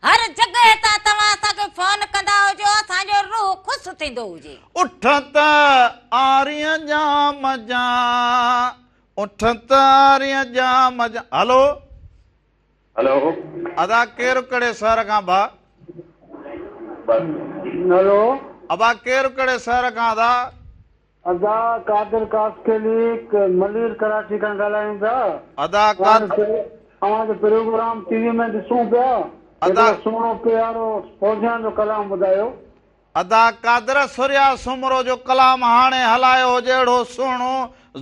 هر جڳهه تان توهان اسان کي فون ڪندا هجو اسان جو روح خوش ٿيندو هجي. اٺ ته آرين ڄام جا اٺ ته آرين ڄام جا هلو. هلو. ادا ڪير ڪهڙي شهر کان ڀا. هلو. ابا ڪير ڪهڙي شهر کان ادا. ادا قادر خاصخيلي ملير ڪراچي کان ڳالهايون پيا. ادا قادر. اوهان جو پروگرام ٽي وي ۾ ڏسون پيا. ادا. هڪڙو سهڻو پيارو فوجيان جو ڪلام ٻڌايو. ادا قادر ثريا سومرو جو ڪلام هاڻي هلايو هجي اهڙو سهڻو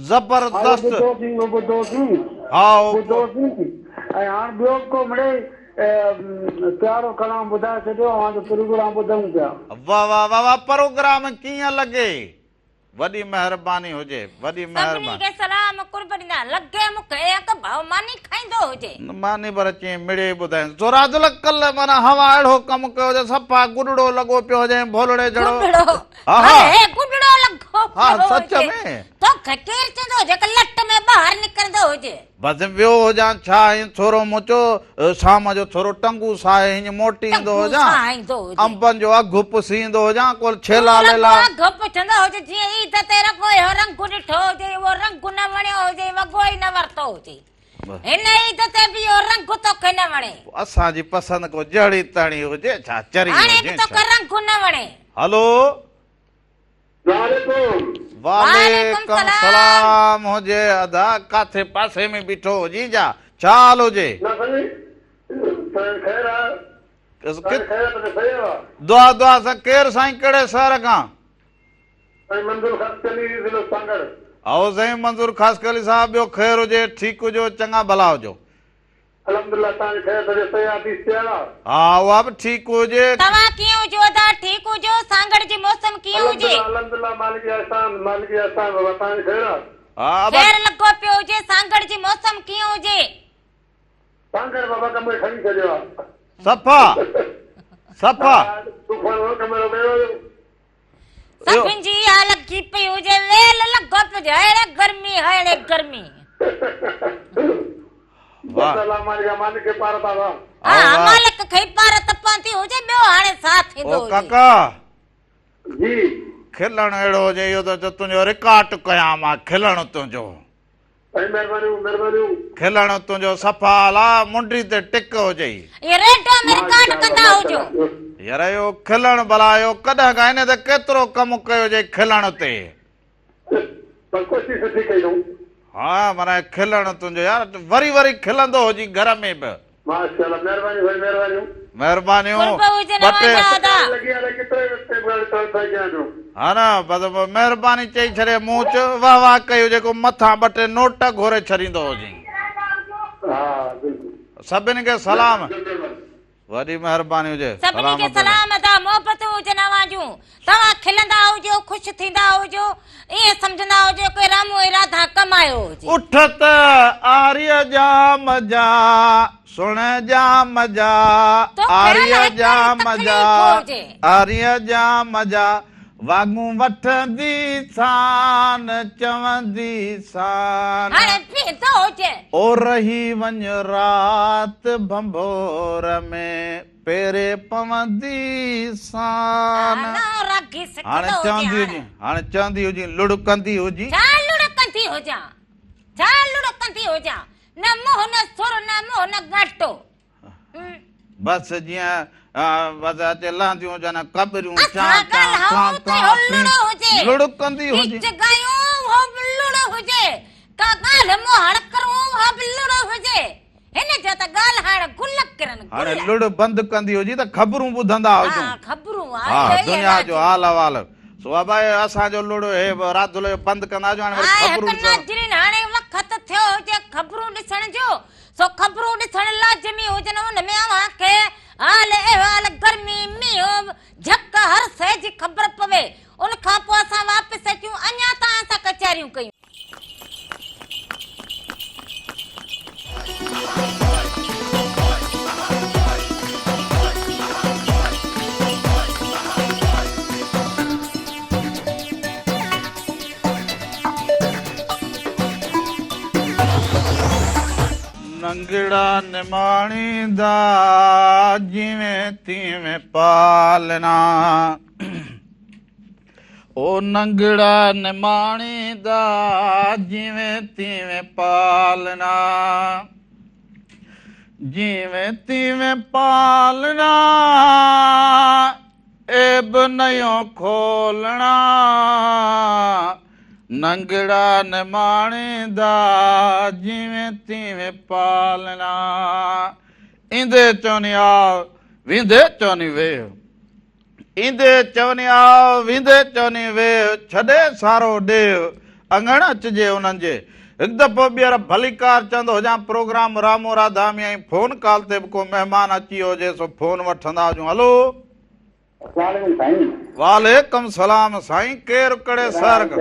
زبردست. ها اهو ٻڌوسين اهو ٻڌوسين هائو. ٻڌوسين ۽ هاڻ ٻيو به ڪو مڙئي پيارو ڪلام ٻڌائي ڇڏيو اوهان جو پروگرام ٻڌون پيا. واه واه واه واه پروگرام ڪيئن لڳي. وڏي مهرباني هجي وڏي سڀني مهرباني. کي سلام قرب ڏيندا لڳي مون کي اک ڀائو ماني کائيندو هجي. نه ماني پر چئين مڙئي ٻڌائين زورادل ڪلهه معنيٰ هوا اهڙو ڪم ڪيو جو صفا گڏڙو لڳو پيو هجي ۽ ڀولڙي جهڙو گڏڙو ها ها هي گڏڙو لڳو ها پيو سچ هجي ۾ توکي ڪير چوندو هجي ته لٽ ۾ ٻاهر نڪرندو هجي. بس ويو هجان ڇا ائين ٿورو مون چو شام جو ٿورو ٽنگون ساهي هينئن موٽي ايندو ٽنگون هجان ساهيندو هجي. انبن جو اگهه پسي ايندو هجان ڪو ڇيلا تون رڳو ليلا. اگهه پڇندو هجي جيئن عيد تي رڳو اهو رنگ ڏٺو هجي اهو رنگ نه وڻيو هجي وڳو ئي نه ورتو هجي هن عيد تي به اهو رنگ توکي نه وڻي. پوء اسان جي پسند ڪو جهڙي تهڙي هجي ڇا چري هاڻي به هجين ڇا. توکي رنگ نه وڻي. هلو. وعليڪم سلام هجي ادا ڪاٿي پاسي ۾ بيٺو هجين ڇا ڇا حال هجي. دعا دعا سان ڪير سائين ڪهڙي شهر کان. هائو سائين منظور خاصخيلي صاحب ٻيو خير هجي ٺيڪ هجو چڱا ڀلا هجو. الحمدلله توهان جي خير طبيعت صحيح آ پيس تيار آ. ها اها به ٺيڪ هجي. توهان ڪيئن هجو ادا ٺيڪ هجو سانگهڙ جي موسم ڪيئن هجي. الحمدلله الحمدلله مالڪ جا احسان مالڪ جا احسان بابا توهان جي خير آ. ها ابا. خير لڳو پيو هجي سانگهڙ جي موسم ڪيئن هجي. سانگهڙ بابا ڪم کي کڻي ڇڏيو آ. صفا صفا. ها طوفان هو ڪم رو ڪيو هيو. سڀن جي اها لڳي پئي هجي ويل لڳو پيو هجي ههڙي گرمي ههڙي گرمي. ها مالڪ کي ئي پارت پوندي هجي ٻيو هاڻي ڇا ٿيندو او هجي. ڪاڪا جي. کلڻ اهڙو هجي اهو ته تنهنجو رڪارڊ ڪيان مان کلڻ تنهنجو. سائين مهربانيون مهربانيون. کلڻ تنهنجو صفا اعليٰ منڊي تي ٽڪ هجئي. اهي ريڊيو ۾ رڪارڊ ڪندا هجو. يار اهو کلڻ ڀلا اهو ڪڏهن کان هن ته ڪيترو ڪم ڪيو هجئي کلڻ تي. ڪوشش سٺي ڪئي اٿئون. ها معنيٰ کلڻ تنهنجو يار وري وري کلندو هجين گهر ۾ به. ماشاءالله مهرباني سائين مهربانيون. مهربانيون قرب هجن ٻه ٽي. اوهان جا ادا. لڳي الائي ڪيتري ٽيم کان تڙ تڙ ڪيان پيو. ها نه بس مهرباني چئي ڇڏي مون چيو واه واه ڪئي هجي ڪو مٿان ٻه ٽي نوٽ گهوري ڇڏيندو هجين. ها بلڪل. سڀني کي سلام. وڏي مهرباني هجي. سڀني کي سلامت هجو. سلام ادا محبتون هجن اوهان جون توهان کلندا هجو خوش ٿيندا هجو ائين سمجهندا هجو ڪي رامو ۽ راڌا ڪمايو هجي. اٺ ته آريء ڄام جا، سڻ ڄام جا، توکي آريء الائي ڪهڙي ڄام جا، تڪليف هجي. آريء ڄام جا، واڳون وٺندي سان، چوندي سان. هاڻي بيهندو هجي. او رهي وڃ رات ڀنڀور ۾، پيري پوندي سان. هاڻي چوندي هجين، هاڻي چوندي هجين، لڙ ڪندي هجين. ڇا لڙ ڪندي هجان، ڇا لڙ ڪندي هجان، نه منهن نه سر، نه منهن نه ڳاٽو. بس جيئن بس اچي لهنديون هجن ڪٻريون اسان چان چان ڳالهائون ڪان ته ڪان اهو پين لڙ هجي. لڙ ڪندي هجين. گيت ڳايون اهو به لڙ هجي. ڪا ڳالهه مهاڙ ڪرون اها به لڙ هجي. هن جا ته ڳالهائڻ گل ڪرن گل. هاڻي لڙ بند ڪندي هجي ته خبرون ٻڌندا هجون. ها خبرون ها ها اهي دنيا جو راڄ. حال احوال. سو ابا هي اسان جو لڙ هي راڌل جو بند ڪندا هجون هاڻي وري آء هڪ خبرون ڏسڻ. ناظرين هاڻي وقت ٿيو هجي خبرون ڏسڻ جو. سو خبرون ڏسڻ لازمي هجن ان ۾ اوهان کي حال احوال گرمي مينهن جهڪ هر شيء جي خبر پوي ان کان پوء اسان واپس اچون اڃا توهان سان ڪچهريون ڪيون. ننگڙا نماڻي دا جيوين تيوين پالنا او ننگڙا نماڻي دا جيوين تيوين پالنا جيوين تيوين پالنا عيب نيو کولڻا ننگڙا نماڻي دا جيوين تيوين پالڻا ايندي چوني آء ويندي چوني ويهه ايندي چوني آء ويندي چوني ويهه ڇڏي سارو ڏيهه اڱڻ اچجي انهن جي هڪ دفعو ٻيهر ڀليڪار چوندو هجان program Ramu Radha ۾ ۽ phone call تي به ڪو مهمان اچي ويو هجي سو فون وٺندا هجون هلو. اسلام عليڪم سائين. وعليڪم سلام سائين ڪير ڪڙي شهر کان.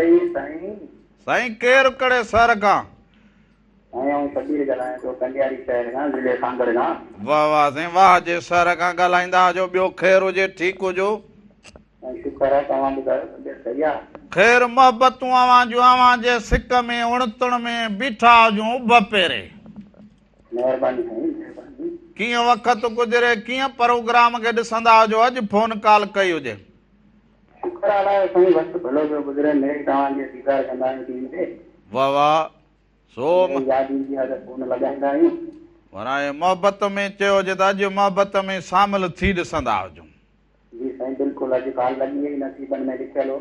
سائين ڪير ڪڙي شهر کان. سائين آئون شبير ڳالهايان ٿو ڪنڊياري شهر کان ضلعي سانگهڙ کان. واه واه سائين واه جي شهر کان ڳالهائيندا هجو ٻيو خير هجي ٺيڪ هجو. سائين شڪر آ توهان ٻڌايو طبيعت صحيح آ. خير محبتون اوهان جون اوهان جي سڪ ۾ اڻتڻ ۾ بيٺا هجون اڀ پيري. مهرباني سائين مهرباني. ڪيئن وقت گذري ڪيئن پروگرام کي ڏسندا هجو اڄ فون ڪال ڪئي هجي. شڪر آ الله جو سائين وقت ڀلو پيو گذري مڙئي توهان جي ديدار ڪندا آهيون ٽي وي تي. واه واه سو. مڙئي ياد ايندي آ ته فون لڳائيندا آهيون. ورائي محبت ۾ چيو هجي ته اڄ محبت ۾ شامل ٿي ڏسندا هجون. جي سائين بلڪل اڄ ڪال لڳي وئي نصيبن ۾ لکيل هو.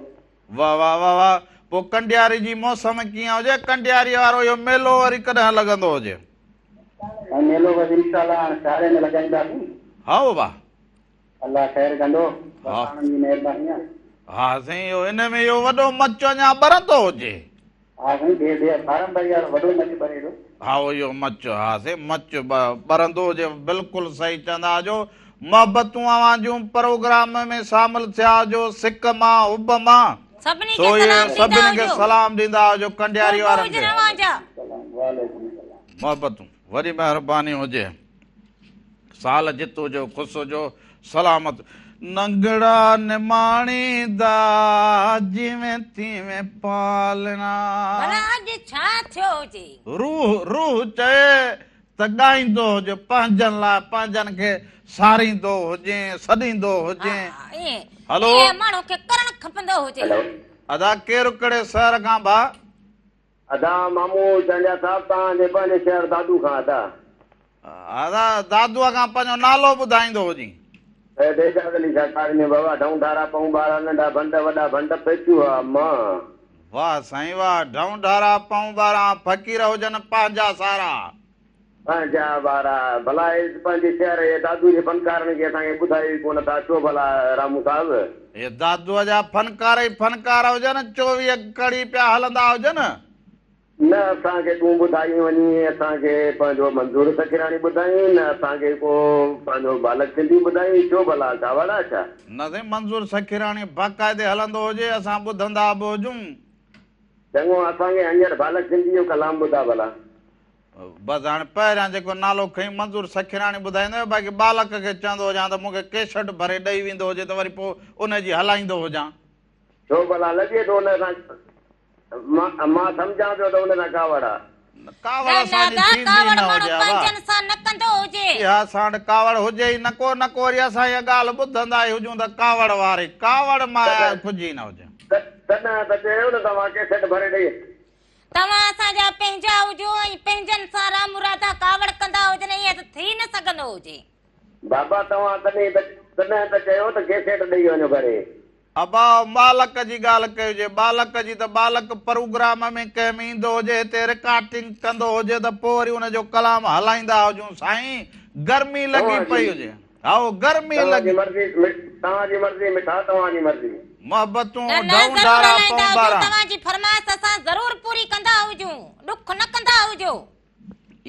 واه واه واه واه پوء ڪنڊياري جي موسم ڪيئن هجي ڪنڊياري وارو اهو ميلو وري ڪڏهن لڳندو هجي. سائين ميلو بس انشاء الله هاڻ سياري ۾ لڳائينداسين. هائو بابا. الله خير ڪندو بس هاڻن جي مهرباني آ. ها سائين اهو ان ۾ اهو وڏو مچ اڃا ٻرندو هجي. ها سائين ٻي ٻي فارم ڀري وارو وڏو مچ ٻري ٿو. ها اهو مچ ها سائين مچ ٻرندو هجي بلڪل صحيح چوندا هجو محبتون اوهان جون پروگرام ۾ شامل ٿيا هجو سڪ مان حب مان سڀني سو کي اهي سلام ڏيندا سڀني کي هجو. سلام ڏيندا هجو ڪنڊياري قرب وارن هجن کي. اوهان جا. سلام وعليڪم السلام. محبتون وڏي مهرباني هجي. سال جت هجو خوش هجو سلامت. ننگڙا نماڻي دا جيوين تيوين پالڻا. ڀلا اڄ ڇا ٿيو هجي. روح روح چئي ته ڳائيندو هج پنهنجن لاء پنهنجن کي ساريندو هجين سڏيندو هجين. ها ائين هلو. ائين ماڻهو کي ڪرڻ کپندو هجي. ادا ڪير ڪهڙي شهر کان ڀاء. ادا مامو چانڊيا صاحب توهان جي پنهنجي شهر دادو کان ادا. ادا دادوء کان پنهنجو نالو ٻڌائيندو هجين. سيد اعجاز علي شاھ ڪارني بابا ڍئون ڍارا پئون ٻارا ننڍا ڀنڊ وڏا ڀنڊ پيچوها مان. واهه سائين واهه، ڍئون ڍارا پئون ٻارهن، فقير هجن پنهنجا سارا. پنهنجا وارا، ڀلا هي پنهنجي شهر جي دادوء جي فنڪارن کي اسان کي ٻڌايو ئي ڪونه ٿا، ڇو ڀلا رامو صاحب؟ هي دادوء جا فنڪار ئي فنڪار هجن، 24 ڪڙي پيا هلندا هجن. نه اسان کي تون ٻڌائين وڃي، اسان کي پنهنجو منظور سکيراڻي ٻڌائين، نه اسان کي ڪو پنهنجو ٻالڪ سنڌي ٻڌائين، ڇو ڀلا ڪاوڙ آ ڇا؟ نه سائين منظور سکيراڻي باقاعدي هلندو هجي، اسان ٻڌندا به هجون. چڱو اسان کي هينئر ٻالڪ سنڌي جو ڪلام ٻڌاء ڀلا. بس هاڻي پهريان جيڪو نالو کڻي منظور سکيراڻي ٻڌائيندو هيو باقي ٻالڪ کي چوندو هجان ته مون کي ڪيسٽ ڀري ڏئي ويندو هجي ته وري پوء ان جي هلائيندو هجان. ڇو ڀلا لڳي ٿو ان سان مان سمجهان پيو ته ان سان ڪاوڙ آ. نه ڪاوڙ اسان جي نه ٿيندي ڪاوڙ نه ماڻهو هجي ها پنهنجن سان نه ڪندو هجي. اها ساڻ ڪاوڙ هجي ئي نه ڪو نه ڪو وري اسان اها ڳالهه ٻڌندا ئي هجون ته ڪاوڙ واري ڪاوڙ مان ڪجهه ئي نه هجي. تڏهن ته چيو نه توهان ڪيسٽ ڀري ڏئي. توهان اسان جا پنهنجا هجو ۽ پنهنجن سان رامرادا ڪاوڙ ڪندا هجن ائين ته ٿي نه سگهندو هجي. بابا توهان تڏهن ته تڏهن ته چيو ته ڪيسيٽ ڏئي وڃو ڀري. ابا ٻالڪ جي ڳالهه ڪئي هجي ٻالڪ جي ته ٻالڪ پروگرام ۾ ڪنهن ۾ ايندو هجي هتي رڪارڊنگ ڪندو هجي ته پوء وري ان جو ڪلام هلائيندا هجون سائين گرمي لڳي توهان جي پئي هجي. هائو گرمي توهان جي لڳي. مرضي توهان جي مرضي مٺا توهان جي مرضي. محبتون نه نه ڍئون ضرور ڍارا هلائيندا پئون هجون ٻارهن. توهان جي فرمائش اسان ضرور پوري ڪندا هجون ڏک نه ڪندا هجو.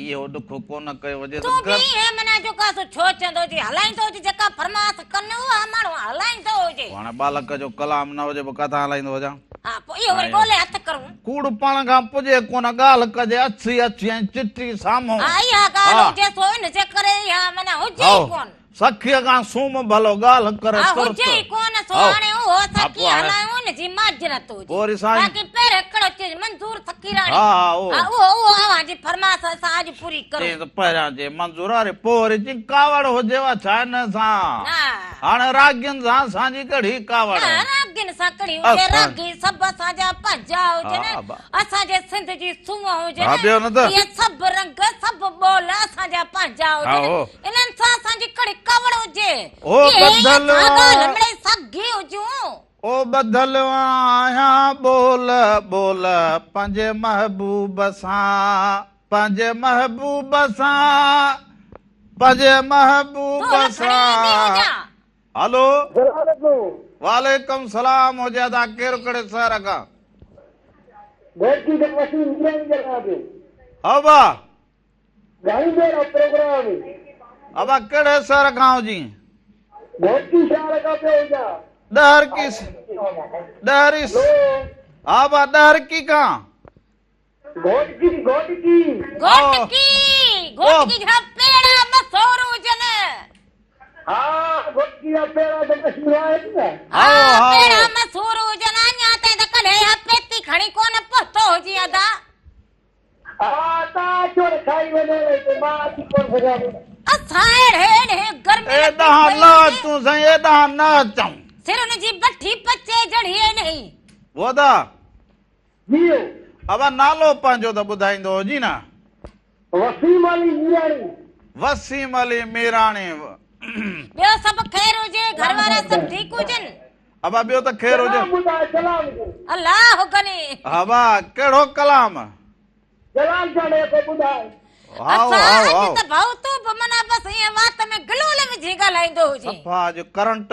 اهو ڏک ڪونه ڪيو هجي ته تون به گر. ايئن معنيٰ جو ڪا سو ڇو چوندو هجي هلائيندو هجي جيڪا فرمائش ڪن اها ماڻهو هلائيندو هجي. پوء هاڻي ٻالڪ جو ڪلام نه هجي پوء ڪٿان هلائيندو هجان. ها پوء اهو وري ڳولي هٿ ڪرون. ڪوڙ پاڻ کان پڄي ڪونه ڳالهه ڪجي اڇي اڇي ۽ چٽي سامهون. ها اها ڳالهه هجي سو ان جي ڪري اها معنيٰ هجي ئي هائو ڪونه. سکيء کان سوم ڀلو ڳالهه ڪري ها ترت. هجي ئي ڪونه سو هائو هاڻي اهو ها اسان پوء ڪيئن هاڻي هلايون ان جي معذرت هجي. پوء وري سائين. باقي پهرين هڪڙو چيز منظور سکيراڻي. ها ها اهو. ها اهو اهو اوهان جي فرمائش اسان اڄ پوري ڪرون. چئين ته پهريان چئي منظور اري پوء وري چئين ڪاوڙ هجيو ڇا ان سان. نه. هاڻي راڳين سان اسان جي ڪهڙي ڪاوڙ. نه راڳين سان ڪهڙي هجي اسان. راڳي سڀ اسان جا پنهنجا هجن. ها با. اسان جي سنڌ جي سونهن هجن. ها ٻيو نه ته. اهي سڀ رنگ سڀ ٻول اسان جا پنهنجا هجن. ها هو. انهن سان اسان جي ڪهڙي ڪاوڙ هجي. او اهي ائين ٻڌل ٿا ڳالهه مڙئي ساڳي هجون. او ٻڌل آهيان ٻول ٻول پنهنجي محبوب سان پنهنجي محبوب سان پنهنجي محبوب ڍول کڻي ايندي سان. هجان. هلو. سلام عليڪم. وعليڪم سلام هجي ادا ڪير ڪهڙي شهر کان. گهوٽڪي کان وسيم ميراڻي ڳالهايان پيو. ابا. گهڻي دير آ پروگرام. ابا ڪهڙي شهر کان هجين. گهوٽڪي شهر کان پيو هجان. ڏهرڪي ڏهري ها ابا ڏهرڪي کان. گهوٽڪي گهوٽڪي. گهوٽڪي گهوٽڪي جا پيڙا مشهور هجن. ها گهوٽڪي جا پيڙا ته مشهور آهن نه. ها پيڙا مشهور هجن اڃا تائين ته ڪڏهن اها پيتي کڻي ڪونه پهتو هجين ادا. ها تان اچو ته کائي وڃو هتي مان اچي ڪونه سگهان ٿو. اسان اهڙي اهڙي گرمي لڳي ايڏانهن پئي نه هجي. اچون سائين ايڏانهن نه اچون. سرن جي بٺي پچي جڙي ايڏهين. ادا. جيو. ابا نالو پنهنجو ته ٻڌائيندو هجين نه. وسيم علي ميراڻي. وسيم علي ميراڻي. ٻيو سڀ خير هجي گهر وارا سڀ ٺيڪ هجن. ابا ٻيو ته خير هجي. ڪلام ٻڌاء ڪلام. الله غني. ابا ڪهڙو ڪلام. جلال چانڊيو ڪو ٻڌاء. هائو اسان هائو اڄ هائو. ته ڀائو تون به معنيٰ بس ائين وات ۾ گلول وجهي ڳالهائيندو هجين. صفا اڄ ڪرنٽ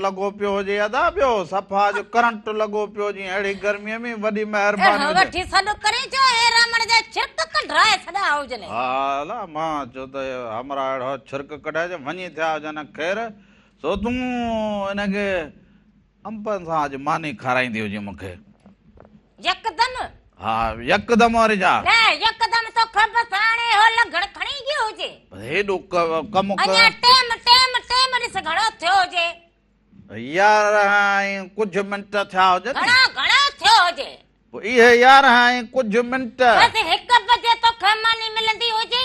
لڳو پيو هجي ادا ٻيو صفا اڄ ڪرنٽ لڳو پيو هجي اهڙي گرمي ۾ وڏي مهرباني اهڙو هجي. وٺي سڏ ڪرين جو هي رامڻ جا ڇرڪ ڪڍرائي ڇڏيا هجن. ها الا مان چيو ته همراهه اهڙو ڇرڪ ڪڍائي جو وڃي ٿيا هجن خير سو تون ان کي انبن سان اڄ ماني کارائيندي هجين مون کي. يڪدم؟ ها يڪدم وري ڇا؟ نه يڪدم توکي بس هاڻي هو لنگهڻ کڻي گيو هجي. هيڏو ڪم ڪر. اڃا ٽيم ٽيم ٽيم ڏس گهڻو ٿيو هجي. 11 ۽ ڪجهه منٽ ٿيا هجن. گهڻا گهڻو ٿيو هجي. پوء اهي 11 ۽ ڪجهه منٽ. بس هڪ بجي توکي ماني ملندي هجي.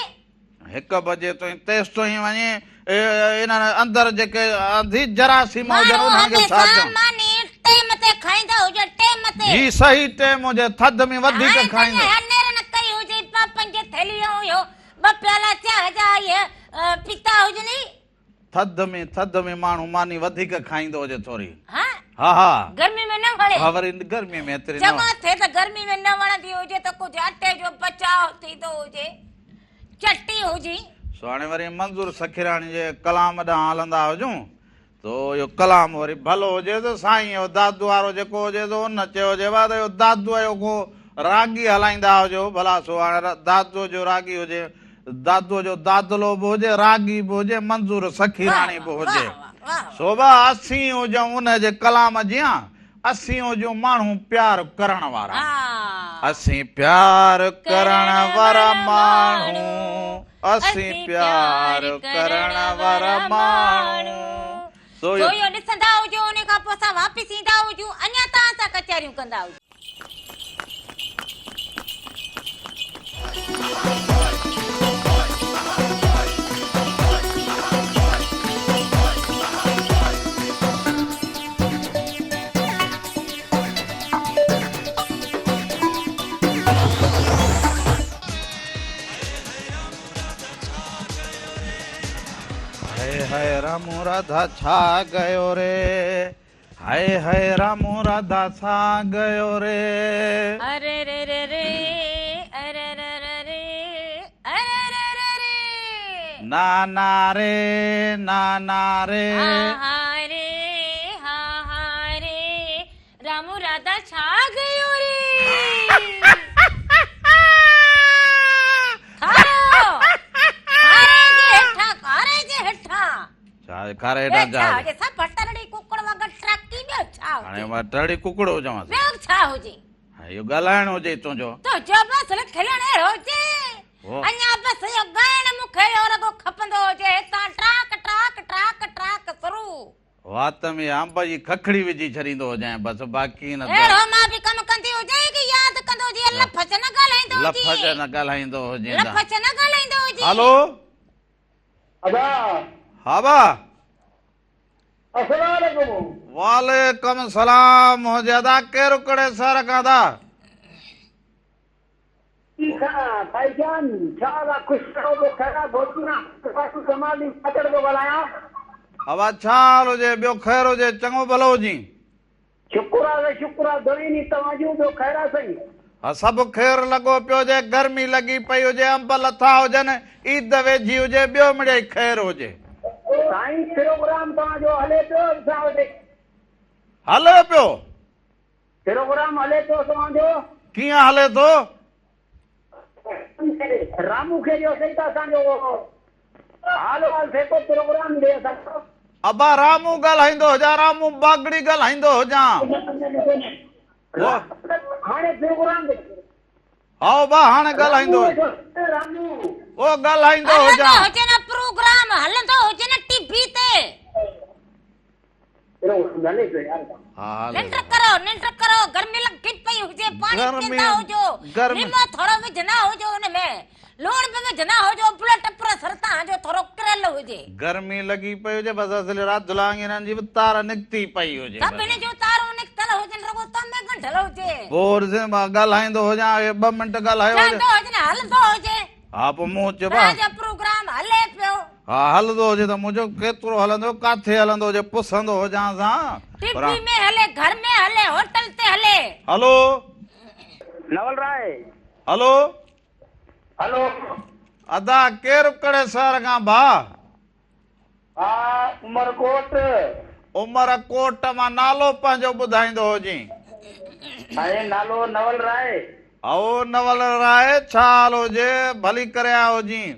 هڪ بجي تائين تيستائين وڃي انهن اندر جيڪي انڌي جراثيم هجن ماڻهو انهن کي ڇا هميشه چئون. ماني ٽيم تي کائيندا هجي ٽيم تي. جي صحيح ٽيم هجي ٿڌ ۾ وڌيڪ هاڻي ته کائيندو. اها نيرن نه ڪئي هجي پاپن جي ٿيلهي ۽ اهو ٻه پيالا چانهه جا اهي پيتا هجنئي. ٿڌ ۾ ٿڌ ۾ ماڻهو ماني وڌيڪ کائيندو هجي ٿوري. ها. ها ها. گرمي ۾ نه وڻي. ها وري گرمي ۾ ايتري نه. چڱو ٿئي ته گرمي ۾ نه وڻندي هجي ته ڪجهه اٽي جو بچاء ٿيندو هجي. چٽي هجي. سو هاڻي وري منظور سکيراڻي جي ڪلام ڏانهن هلندا هجون ته اهو ڪلام وري ڀلو هجي ته سائين اهو دادو وارو جيڪو هجي سو ان چيو هجي ڀا ته اهو دادوء جو ڪو راڳي هلائيندا هجو ڀلا سو هاڻي دادوء جو راڳي هجي دادوء جو دادلو به هجي راڳي به هجي منظور سکيراڻي به هجي سو ڀا اسين هجون ان جي ڪلام جيان اسين هجون ماڻهو پيار ڪرڻ وارا. اسين پيار ڪرڻ وارا ماڻهو اسين پيار ڪرڻ وارا ماڻهو. سو اهو ڏسندا هجو ان کان پوء اسان واپس ايندا هجون اڃا توهان سان ڪچهريون ڪندا هجون. هائي هائي رامو راڌا ڇا ڪيو ري. هائي هائي رامو راڌا سان گيو ري. اري ري ري ري اري ري ري ري اري ري ري ري. نا نا ري نا نا ري. ها ها ري ها ها ري رامو راڌا ڇا گيو ري. کارو کاري جي هيٺان کاري جي هيٺان. ڇا کاري هيٺان ڇا هجي؟ سڀ ٽرڙي ڪڪڙ وانگر ٽرڪي ٻيو ڇا هجي؟ هاڻي مان ٽرڙي ڪڪڙ هجان ٻيو ڇا هجي؟ اهو ڳالهائڻ هجي تنهنجو. تنهنجو بس کلڻ اهڙو هجي. اڃا بس اهو ڳائڻ مون کي اهو رڳو کپندو هجي هتان ٽراڪ ٽراڪ ٽراڪ ٽراڪ شروع. وات ۾ انب جي ککڙي وجهي ڇڏيندو هجانء بس باقي نه ته. اهڙو مان به ڪم ڪندي هجانء ڪي ياد ڪندو هجين لفظ نه ڳالهائيندو هجين. لفظ نه ڳالهائيندو هجين. لفظ نه ڳالهائيندو هجين. هلو. ادا. ها با. السلام عليڪم. وعليڪم السلام هجي ادا ڪير ڪهڙي شهر کان ادا. ڀائي جان ڇا حال آ خوش رهو ٻيو خير آ ڀوتي مان ڪمال الدين چاچڙ پيو ڳالهايان. ابا ڇا حال هجي ٻيو خير هجي چڱو ڀلو هجين. شڪر آ سائين شڪر آ دعائون ئي توهان جون ٻيو خير آ سائين. ها سڀ خير لڳو پيو هجي گرمي لڳي پئي هجي انب لٿا هجن عيد ويجهي هجي ٻيو مڙئي خير هجي. سائين پروگرام توهان جو هلي پيو اسان وٽ. هلي پيو. پروگرام هلي پيو توهان جو. ڪيئن هلي ٿو. رامو کي ڏيو سهي ته اسان جو حال احوال ٿئي ڪو پروگرام ڏي اسان جو. ابا رامو ڳالهائيندو هجان رامو باگڙي ڳالهائيندو هجان. هاڻي پروگرام ڏي. هائو با هاڻي ڳالهائيندو او ڳالهائيندو هجان. هلندو هجي نه پروگرام هلندو هجي نه ٽي وي تي. ننڊ ڪرو ننڊ ڪرو گرمي لڳي پئي هجي پاڻي پيئندا هجو ليمو ٿورو وجهندا هجو ان ۾ لوڻ به وجهندا هجو بلڊ پريشر توهان جو ٿورو ڪريل هجي. گرمي لڳي پئي هجي بس اصل رات دلانگيرن جي به تار نڪتي پئي هجي. سڀني جون تارون نڪتل هجن رڳو تو ۾ ڳنڍل هجي. پوء وري مان ڳالهائيندو هجان اهي ٻه منٽ ڳالهايو هجي. چوندو هجي نه هلندو هجي. ها پوء مون چيو توهان جو پروگرام هلي پيو. ها هلندو هجي ته مون چيو ڪيترو هلندو ڪاٿي هلندو هجي پسندو هجانس ها. ٽي وي ۾ هلي گهر ۾ هلي هوٽل تي هلي. هلو. نول راء. هلو. هلو. ادا ڪير ڪهڙي شهر کان ڀاء. ها عمر ڪوٽ. عمر ڪوٽ مان نالو پنهنجو ٻڌائيندو هجين. سائين نالو نول راء. او نول راء ڇا حال هجي ڀلي ڪري آيو هجين.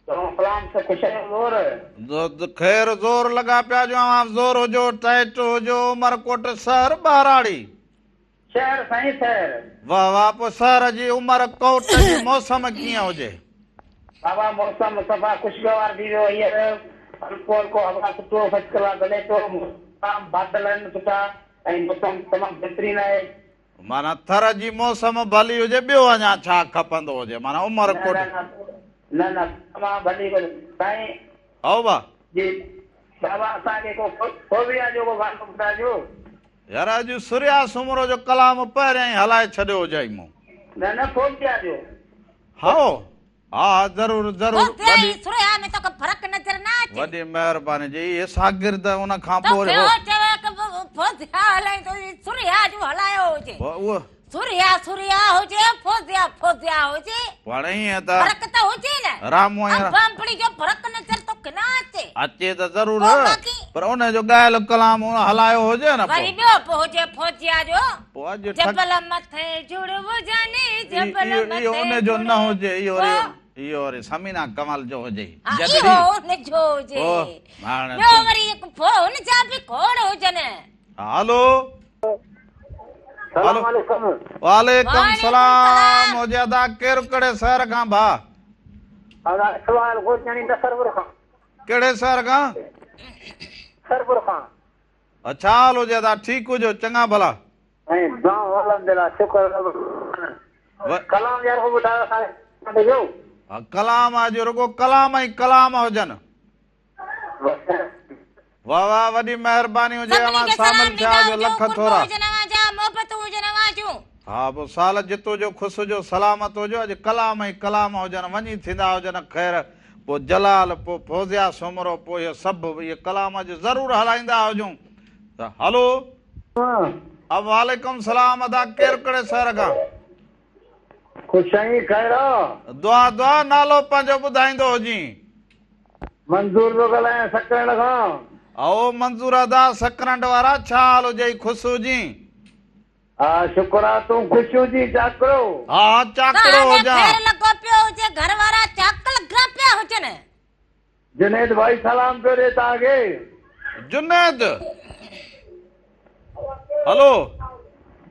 سلام سڀ خوش آهيو زور. خير زور لڳا پيا جو اوهان زور هجو ٽائيٽ هجو عمر ڪوٽ شهر ٻهراڙي. شهر سائين شهر. واه واه پوء شهر جي عمر ڪوٽ جي موسم ڪيئن هجي. بابا موسم صفا خوشگوار ٿي ويو هينئر هلڪو هلڪو هوا سٺو فرسٽ ڪلاس هلي پيو موسم بادل آهن سٺا ۽ موسم تمام بهترين آهي. معنيٰ ٿر جي موسم ڀلي هجي ٻيو اڃا ڇا کپندو هجي معنيٰ عمر ڪوٽ. نه نه نه تمام ڀلي سائين. هائو با. جي بابا اسان کي ڪو فوزيا جو ڪو گانو ٻڌائجو. يار اڄ ثريا سومرو جو ڪلام پهريان ئي هلائي ڇڏيو هجئي مون. نه نه فوزيا جو. هائو ها ها ضرور ضرور فوزيا ۽ ثريا ۾ توکي فرق نظر نه اچي. وڏي مهرباني جي اهي شاگرد ان کان پوء توکي هو چوي فوزيا هلائيندو هجي سريا جو هلايو هجي. پوء اهو. سريا سريا هجي فوزيا فوزيا هجي. پوء هاڻي ائين ته. فرق ته هجي نه. رامو ۽ انب انبڙي جو فرق نظر توکي نه اچي. اچي ته ضرور پوء باقي. پر ان جو ڳايل ڪلام هلايو هجي نه پوء. وري ٻيو به هجي فوزيا جو. پوء اڄ ٺڪ. جبل مٿي جڙ وجهني جبل مٿي اهو ان جو نه هجي اهو وري. اهو وري ثمينه ڪنول جو هجي. ها اهو ان جو هجي. ٻيو وري هن جا به کوڙ هجن. هلو. سلام عليڪم. وعليڪم سلام هجي ادا ڪير ڪهڙي شهر کان ڀاء. ادا اقبال گورچاڻي نصرپور کان. ڪهڙي شهر کان؟ نصرپور کان. ڇا حال هجي ادا ٺيڪ هجو چڱا ڀلا. ۽ دعائون الحمدلله شڪر ڪلام يار ڪو ٻڌايو اسان کي جو. ڪلام اڄ رڳو ڪلام ۽ ڪلام هجن. واه واه وڏي مهرباني هجي سڀني اوهان کي سلام شامل ٿيا ڏيندا هجو هجو لک قرب ٿورا. هجن اوهان جا محبتون هجن اوهان جون. ها پوء سال جت هجو خوش هجو سلامت هجو اڄ ڪلام ۽ ڪلام هجن وڃي ٿيندا هجن خير پوء جلال پوء فوزيا سومرو پوء اهي سڀ اهي ڪلام اڄ ضرور هلائيندا هجون ته هلو. وعليڪم سلام ادا ڪير ڪهڙي شهر کان. خوش آهين خير آ. دعا دعا نالو پنهنجو ٻڌائيندو هجين. منظور ٿو ڳالهايان سڪرنڊ کان. او منظور ادا سڪرنڊ وارا ڇا حال هجئي خوش هجين. ها شڪر آ تون خوش هجين چاڪڙو. ها ها چاڪڙو توهان ڏي هجان. خير لڳو پيو هجي گهر وارا چاڪ لڳا پيا هجن. جنيد ڀائي سلام پيو ڏي توهان کي. جنيد هلو.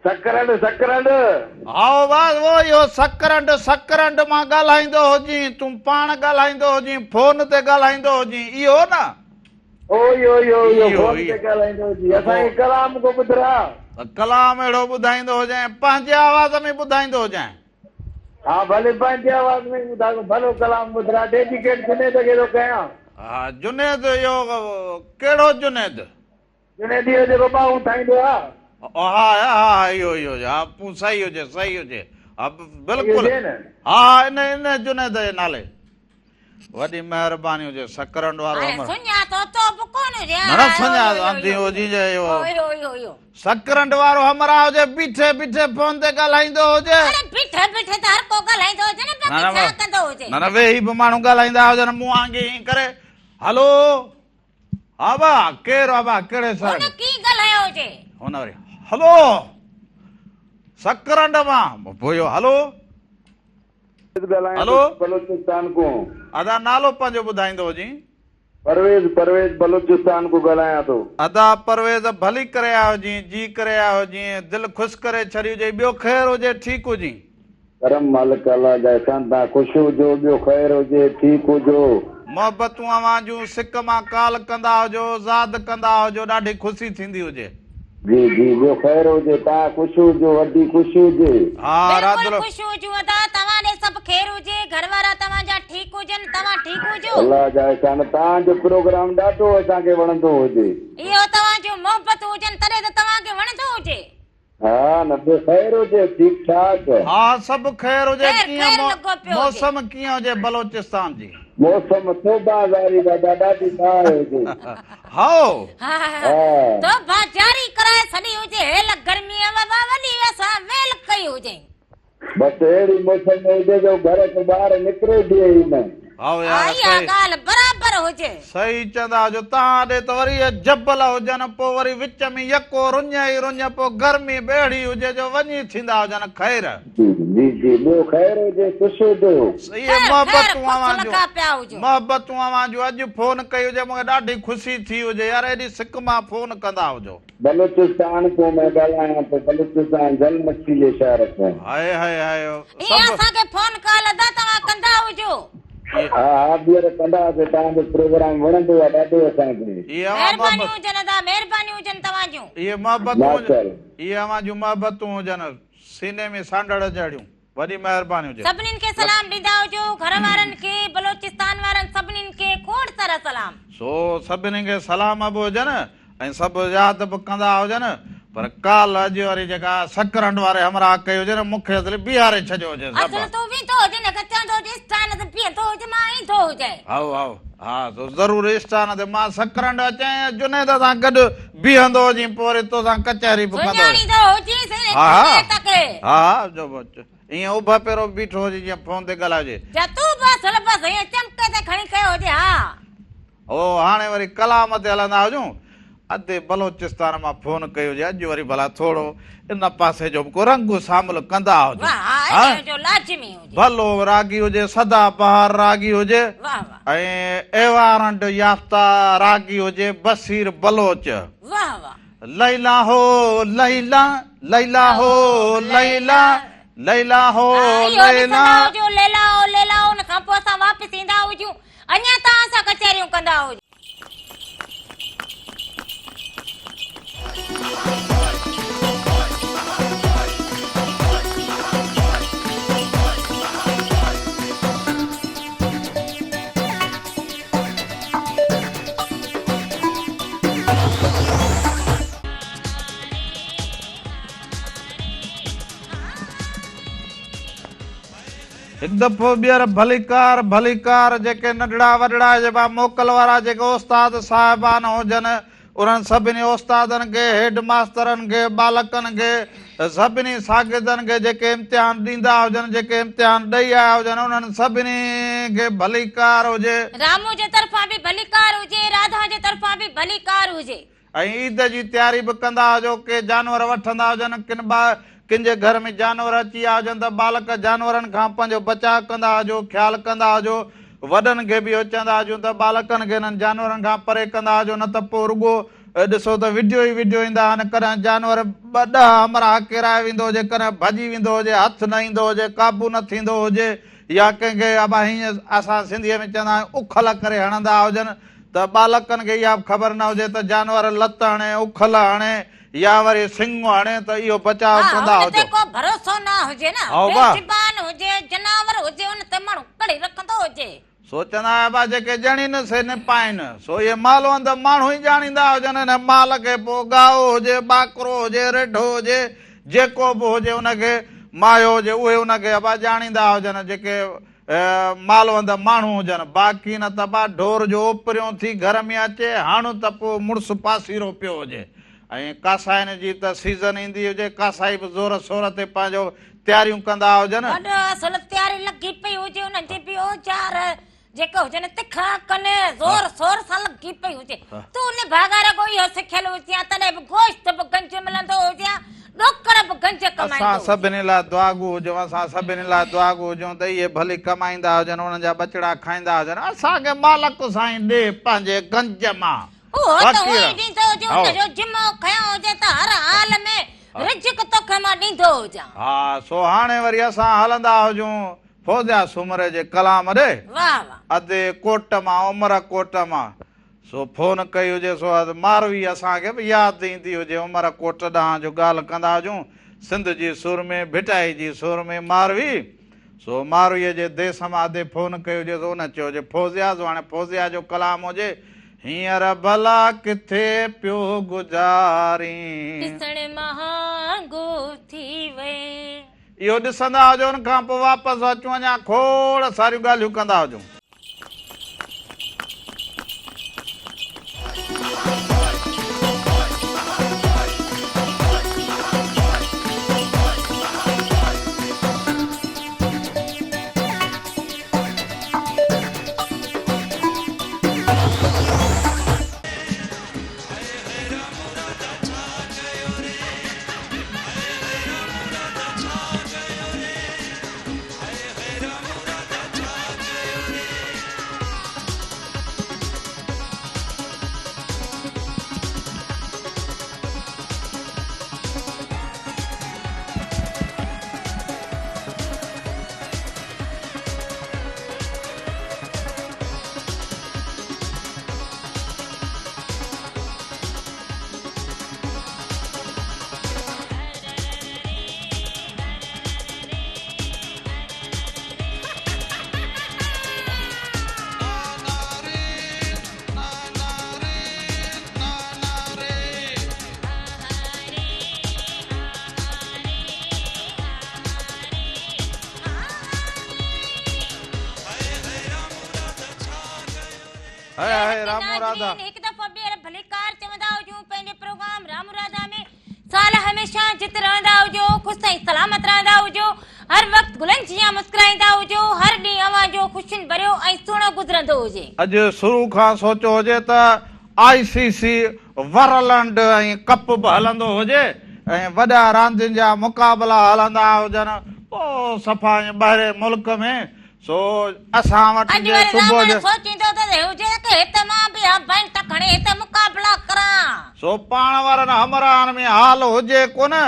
سڪرنڊ سڪرنڊ. هائو واھ اهو اهو سڪرنڊ سڪرنڊ مان ڳالهائيندو هجين تون پاڻ ڳالهائيندو هجين فون تي ڳالهائيندو هجين اهو نه. اهو اهو اهو اهو فون تي ڳالهائيندو هجين اسان کي ڪلام ڪو ٻڌراء. ڪلام اهڙو ٻڌائيندو هجين پنهنجي آواز ۾ ٻڌائيندو هجين. ها ڀلي پنهنجي آواز ۾ ئي ٻڌاء ڪو ڀلو ڪلام ٻڌراء ڊيڊيڪيٽ جنيد کي ٿو ڪيان. ها جنيد اهو ڪهڙو جنيد. جنيد اهو جيڪو ٻانهون ٺاهيندو آ. ها ها ها اهو اهو ها پو صحيح هجي صحيح هجي ها صحيح بلڪل هجي نه. ها ها ان ان جنيد جي نالي. وڏي مهرباني هجي سڪرنڊ وارو هاڻي امر. سڃاتو تو به ڪونه هجي نه نه سڃاتو انڌي هجي جي اهو. اهو اهو اهو. سڪرنڊ وارو همراهه هجي بيٺي بيٺي فون تي ڳالهائيندو هجي. اڙي بيٺي بيٺي ته هر ڪو ڳالهائيندو هجي نه باقي ڇا ڪندو هجي. نه نه ويهي به ماڻهو ڳالهائيندا هجن مون وانگي ائين ڪري هلو ها ڀا ڪير ها ڀا ڪهڙي سر. هن ڪيئن ڳالهايو هجي. هن وري هلو سڪرنڊ مان پوء اهو هلو. ڳالهايان هلو. ٿو بلوچستان کون. ادا نالو پنهنجو ٻڌائيندو هجين. پرويز پرويز بلوچستان کون ڳالهايان ٿو. ادا پرويز ڀلي ڪري آيو هجين جي ڪري آيو هجين دل خوش ڪري ڇڏي هجئي ٻيو خير هجي ٺيڪ هجين. ڪرم مالڪ الله جا احسان تان خوش هجو ٻيو خير هجي ٺيڪ هجو. محبتون اوهان جون سڪ مان ڪال ڪندا هجو زاد ڪندا هجو ڏاڍي خوشي ٿيندي هجي. جي جي ٻيو خير هجي توهان خوش هجو ادي خوش هجي. ها بلڪل رادلو. خوش هجون ادا توهان ڏي سڀ خير هجي گهر وارا توهان جا ٺيڪ هجن توهان ٺيڪ هجو. الله جا احسان توهان جو پروگرام ڏاڍو اسان کي وڻندو هجي. اهو توهان جون محبتون هجن تڏهن ته توهان کي وڻندو هجي. ها نه ٻيو خير هجي ٺيڪ ٺاڪ. ها سڀ خير هجي خير ڪيئن خير لڳو پيو هجي. موسم ڪيئن هجي بلوچستان جي. موسم توبه زاري دادا ڏاڍي باهه هجي. هائو. ها ها. توبه جاري ڪرائي ڇڏي هجي هيل گرميء وبا وڏي اسان ويل ڪئي هجي. بس اهڙي موسم هجي جو گهر کان ٻاهر نڪري ڏي ئي نه. هائو ها يار اها صحيح. ڳالهه برابر هجي. صحيح چوندا هجو تهان ڏي ته وري اهي جبل هجن پو وري وچ ۾ يڪو رڃ ئي رڃ پو گرمي به اهڙي هجي جو وڃي ٿيندا هجن خير. جي جي جي ٻيو خير هجي خوش هجو. اهي خير خير محبتون خوش اوهان جون لڳا پيا هجو. محبتون اوهان جون اڄ فون ڪئي هجي مونکي ڏاڍي خوشي ٿي هجي يار ايڏي سڪ مان فون ڪندا هجو. بلوچستان کان مان ڳالهايان ٿو بلوچستان جل مڇي جي شهر کان. هائي هائي هائي ايئن سڀ. اسان کي فون ڪال ادا توهان ڪندا هجو. ها ها ٻيهر ڪندا هئاسين توهان جو پروگرام وڻندو آ ڏاڍو اسان کي. اهي اوهان مهربانيون محبت هجن ادا مهربانيون هجن توهان جون. اهي محبتون هجن ماشاءالله. اهي اوهان جون محبتون هجن سيني ۾ سانڍڙ جهڙيون. وڏي مهرباني هجي. سڀنين کي سلام ڏيندا هجو گهر وارن کي بلوچستان وارن سڀنين کي کوڙ سارا سلام. سو سڀني کي سلام به هجن ۽ سڀ ياد به ڪندا هجن. پر ڪالهه اڄ واري جيڪا سڪرنڊ واري همراهه ڪئي هجي نه مون کي اصل بيهاري ڇڏيو هجي اصل تون ويندو هجين نه چوندو هجي اسٽان تي بيهندو هجي مان ايندو هجين. هائو هائو ها سو ضرور اسٽان تي مان سڪرنڊ اچان ۽ جنيد سان گڏ بيهندو هجين پوء وري توسان ڪچهري به ڪندو هجين. سڃاڻيندو هجينس ها ها جنيد کي. ها ها جو ائين اڀ پيرو بيٺو هجي جيئن فون تي ڳالهائجي. جا تون به اصل بس ائين چمڪي تي کڻي ڪيو هجي ها. او هاڻي وري ڪلام تي هلندا هجون. ادي بلوچستان مان فون ڪئي هجي اڄ وري ڀلا ٿورو ان پاسي جو به ڪو رنگ شامل ڪندا هجون. واه ها ان جو لازمي هجي. ڀلو راڳي هجي سدا بهار راڳي هجي واه واه. ۽ ايوارنڊ يافته راڳي هجي بصير بلوچ. واه واه. ليلا هو ليلا ليلا هو ليلا ليلا هو اهو ليلا. ڏسندا هجو ليلا هو ليلا ان کان پوء اسان واپس ايندا هجون. اڃا توهان سان ڪچهريون ڪندا هجو. هڪ دفعو ٻيهر ڀليڪار ڀليڪار جيڪي ننڍڙا وڏڙا جيبا موڪل وارا جيڪي استاد صاحبان هجن انهن سڀني استادن کي هيڊ ماسترن کي ٻالڪن کي سڀني شاگردن کي جيڪي امتحان ڏيندا هجن جيڪي امتحان ڏئي آيا هجن انهن سڀني کي ڀليڪار هجي. رامو جي طرفان به ڀليڪار هجي راڌا جي طرفان به ڀليڪار هجي. ۽ عيد جي تياري به ڪندا هجو، ڪي جانور وٺندا هجن، ڪن ٻا ڪن جي گهر ۾ جانور اچي ويا هجن ته ٻالڪ جانورن کان پنهنجو بچاء ڪندا هجو، خيال ڪندا هجو، وڏن کي به اهو چوندا هجون ته ٻالڪن کي انهن جانورن کان پري ڪندا هجو نه ته پوء رڳو ڏسو ته وڊيو ئي وڊيو ايندا آهن، ڪڏهن جانور ٻه ڏهه همراهه ڪيرائي ويندو هجي، ڪڏهن ڀڄي ويندو هجي، هٿ نه ايندو هجي، قابو نه ٿيندو هجي يا ڪنهن کي ابا هيئن اسان سنڌيء ۾ چوندا آهيون اکل ڪري هڻندا هجن ته ٻالڪن کي اها به خبر نه هجي ته جانور لت هڻي، اکل هڻي يا وري سڱ هڻي ته اهو بچاء ها، ڪندا ان تي هجو. ڪو ڀروسو نه هجي نه. هائو بي با. زبان هجي، جناور هجي، ان تي ماڻهو ڪڙهي رکندو هجي. سو چوندا آهن ابا جيڪي ڄڻين سي نپائين. سو اهي مالوند ماڻهو ئي ڄاڻيندا هجن ان مال کي پوء ڳائو هجي، ٻاڪرو هجي، رڍو هجي، جيڪو به هجي ان کي ماهيو هجي اهي ان کي ابا ڄاڻيندا هجن جيڪي مالوند ماڻهو هجن، باقي نه ته با ڍور جو اوپريون ٿي گهر ۾ اچي، هڻ ته پوء مڙس پاسيرو پيو هجي ۽ ڪاسائين جي ته سيزن ايندي هجي، ڪاسائي به زور سور تي پنهنجو تياريون ڪندا هجن. وڏ اصل تياري لڳي پئي هجي، انهن جي به اوزار جيڪي هجن تکا ڪن زور سور سان لڳي پئي هجي. تون نڀاڳا رڳو اهو سکيل هجين ها تڏهن به گوشت به گنج ملندو هجي ها، ڏوڪڙ به گنج ڪمائيندو اسان هجين. سڀني لاء دعاگو هجون، اسان سڀني لاء دعاگو هجون ته اهي ڀلي ڪمائيندا هجن، انهن جا ٻچڙا کائيندا هجن، اسان کي مالڪ سائين ڏي پنهنجي گنج مان. اهو ته فقير. هونئن ئي ڏيندو هجي، ان جو ذمو کنيو هجي ته هر حال ۾ رزق توکي مان ڏيندو هجان. ها، سو هاڻي وري اسان هلندا هجون فوزيا سومري جي ڪلام ڏي. واهه واهه. ادي ڪوٽ مان، عمر ڪوٽ مان. سو فون ڪئي هجي سو ماروي اسان کي به ياد ايندي هجي عمر ڪوٽ ڏانهن جو ڳالهه ڪندا هجون سنڌ جي سورمي ڀٽائي جي سورمي ماروي سو مارويء جي ديس مان ادي فون ڪئي هجي سو ان چيو هجي فوزيا سو هاڻي فوزيا جو ڪلام هجي هينئر ڀلا ڪٿي پيو گذارين. ڏسڻ مهانگو ٿي وئين. اهو ڏسندا هجو ان کان پوء واپس اچون اڃا کوڙ ساريون ڳالهيون ڪندا هجون. High high Ramu Radha. هڪ دفعو ٻيهر ڀليڪار چوندا هجون پنهنجي پروگرام رامو راڌا ۾. سال هميشه جت رهندا هجو، خوش ۽ سلامت رهندا هجو، هر وقت گلن جيان مسڪرائيندا هجو، هر ڏينهن اوهان جو خوشين ڀريو ۽ سهڻو گذرندو هجي. اڄ شروع کان سوچيو هجي ته آء سي سي ورلنڊ ۽ ڪپ به هلندو هجي ۽ وڏا راندين جا مقابلا هلندا هجن پوء صفا ائين ٻاهرين ملڪ ۾ سو اسان وٽ اڄ جي وري صبح راوڻ جي. سوچيندو ته هجي ته هت مان به ها بينٽ کڻي هت مقابلا ڪران. سو پاڻ وارن همراهن ۾ حال هجي ڪونه،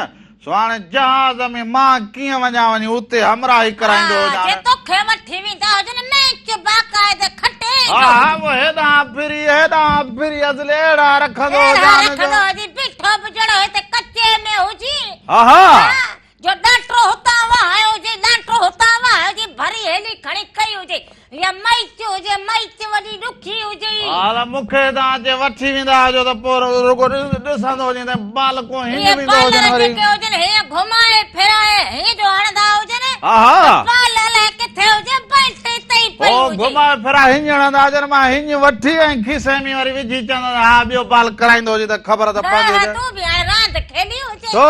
سو هاڻي جهاز ۾ مان ڪيئن وڃان وڃي اتي همراهي ڪرائيندو ها هجان. جي توکي وٺي ويندا هجن ميچ باقاعده کٽي ايندو ها ها هجين. اهو هيڏانهن ڦري هيڏانهن ڦري ازلي اهڙا رکندو اهڙا هجان جو. رکندو هجين بيٺو به جهڙو هت ڪچي ۾ هجين. ها ها. ها جو ڏانٽرو هتان وهايو هجي، ڏانٽرو هتان وهايو هجي، ڀري هيلي کڻي ڪئي هجي يا مئچ هجي، مئچ وڏي ڏکي هجي. ها مون کي هتان اچي وٺي ويندا هجو ته پوء رڳو ڏسندو هجين ته بال ڪو هينگ اهي ويندو هجن بالر وري. جيڪي هجن هيئن گهمائي ڦيرائي هيئن جو هڻندا هجن ها ها. ته بال الائي ڪٿي هجي بينٽ اتي ئي پئي هو هجي. گهمائي ڦيرائي هينگ هڻندا هجن مان هينگ وٺي ۽ کيسي ۾ وري وجهي چوندو هجان ها ٻيو بال ڪرائيندو هجين ته خبر ته نه پوندي ها هجي. تون به هاڻي راند کيلي هجي. ڇو؟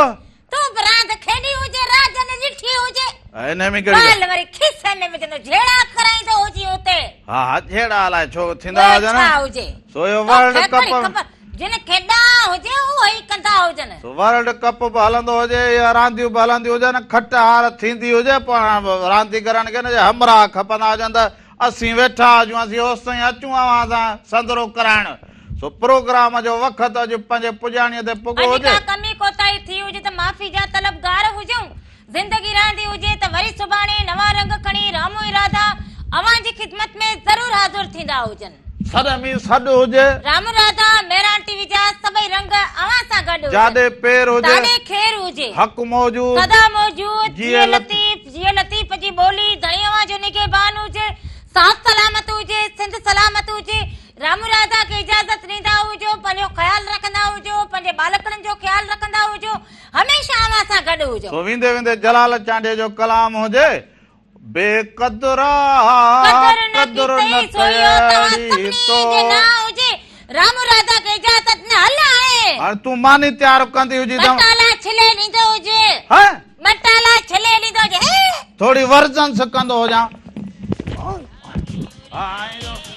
تون به راند کيڏي هجي، راجن ڏٺي هجي. انهيء ۾ ڪهڙي بال وري کيسي ۾ وجهندو، جهيڙا ڪرائيندو هجي اتي. ها ها جهيڙا الائي ڇو ٿيندا ٻيو هجن. ڇا هجي. سو اهو ورلڊ توکي ڪپ. ڪهڙي خبر، جن کي ڏانء هجي اهو ئي ڪندا هجن. سو ورلڊ ڪپ به هلندو هجي يا رانديون به هلنديون هجن، کٽ هار ٿيندي هجي، پوء رانديگرن کي نه جي همراهه کپندا هجن ته اسين ويٺا هجون، اسين اوستائين اچون اوهان سان سندرو ڪرائڻ. سو پروگرام جو وقت اڄ پنهنجي پڄاڻيء تي پڳو اڄ هجي. ڪا ڪمي ڪوتاهي ٿي هجي ته معافي جا طلبگار هجون. زندگي رهندي هجي ته وري سڀاڻي نوان رنگ کڻي رامو ۽ راڌا اوهان جي خدمت ۾ ضرور حاضر ٿيندا هجن. سڏ ۾ سڏ هجي. رامو راڌا مهراڻ ٽي وي جا سڀئي رنگ اوهان سان گڏ هجن. جاڏي پير هجي. تاڏي خير هجي. حق موجود. سدا موجود. جيئي جيئي لطيف جيئي لطيف جي ٻولي ڌڻي اوهان جو نگهبان هجي. ساٿ سلامت هجي. سنڌ سلامت هجي. رامو راڌا کي اجازت ڏيندا هجو، پنهنجو خيال رکندا هجو، پنهنجي ٻالڪڙن جو خيال رکندا هجو، هميشه اوهان سان گڏ هجو. سو ويندي ويندي جلال چانڊيي جو ڪلام هجي، بي قدرا قدر نه قدر نه ڪيتئي سو اهو توهان ڪيئڙي سڀني تو. جي نانء هجي، رامو راڌا کي اجازت نه هل هاڻي. هاڻي تون ماني تيار ڪندي هجين ته. مٽالا ڇلي ڏيندو هجي. هه. مٽالا ڇلي ڏيندو هجي. ٿوري ورزنس ڪندو هجان. ها ائين جو.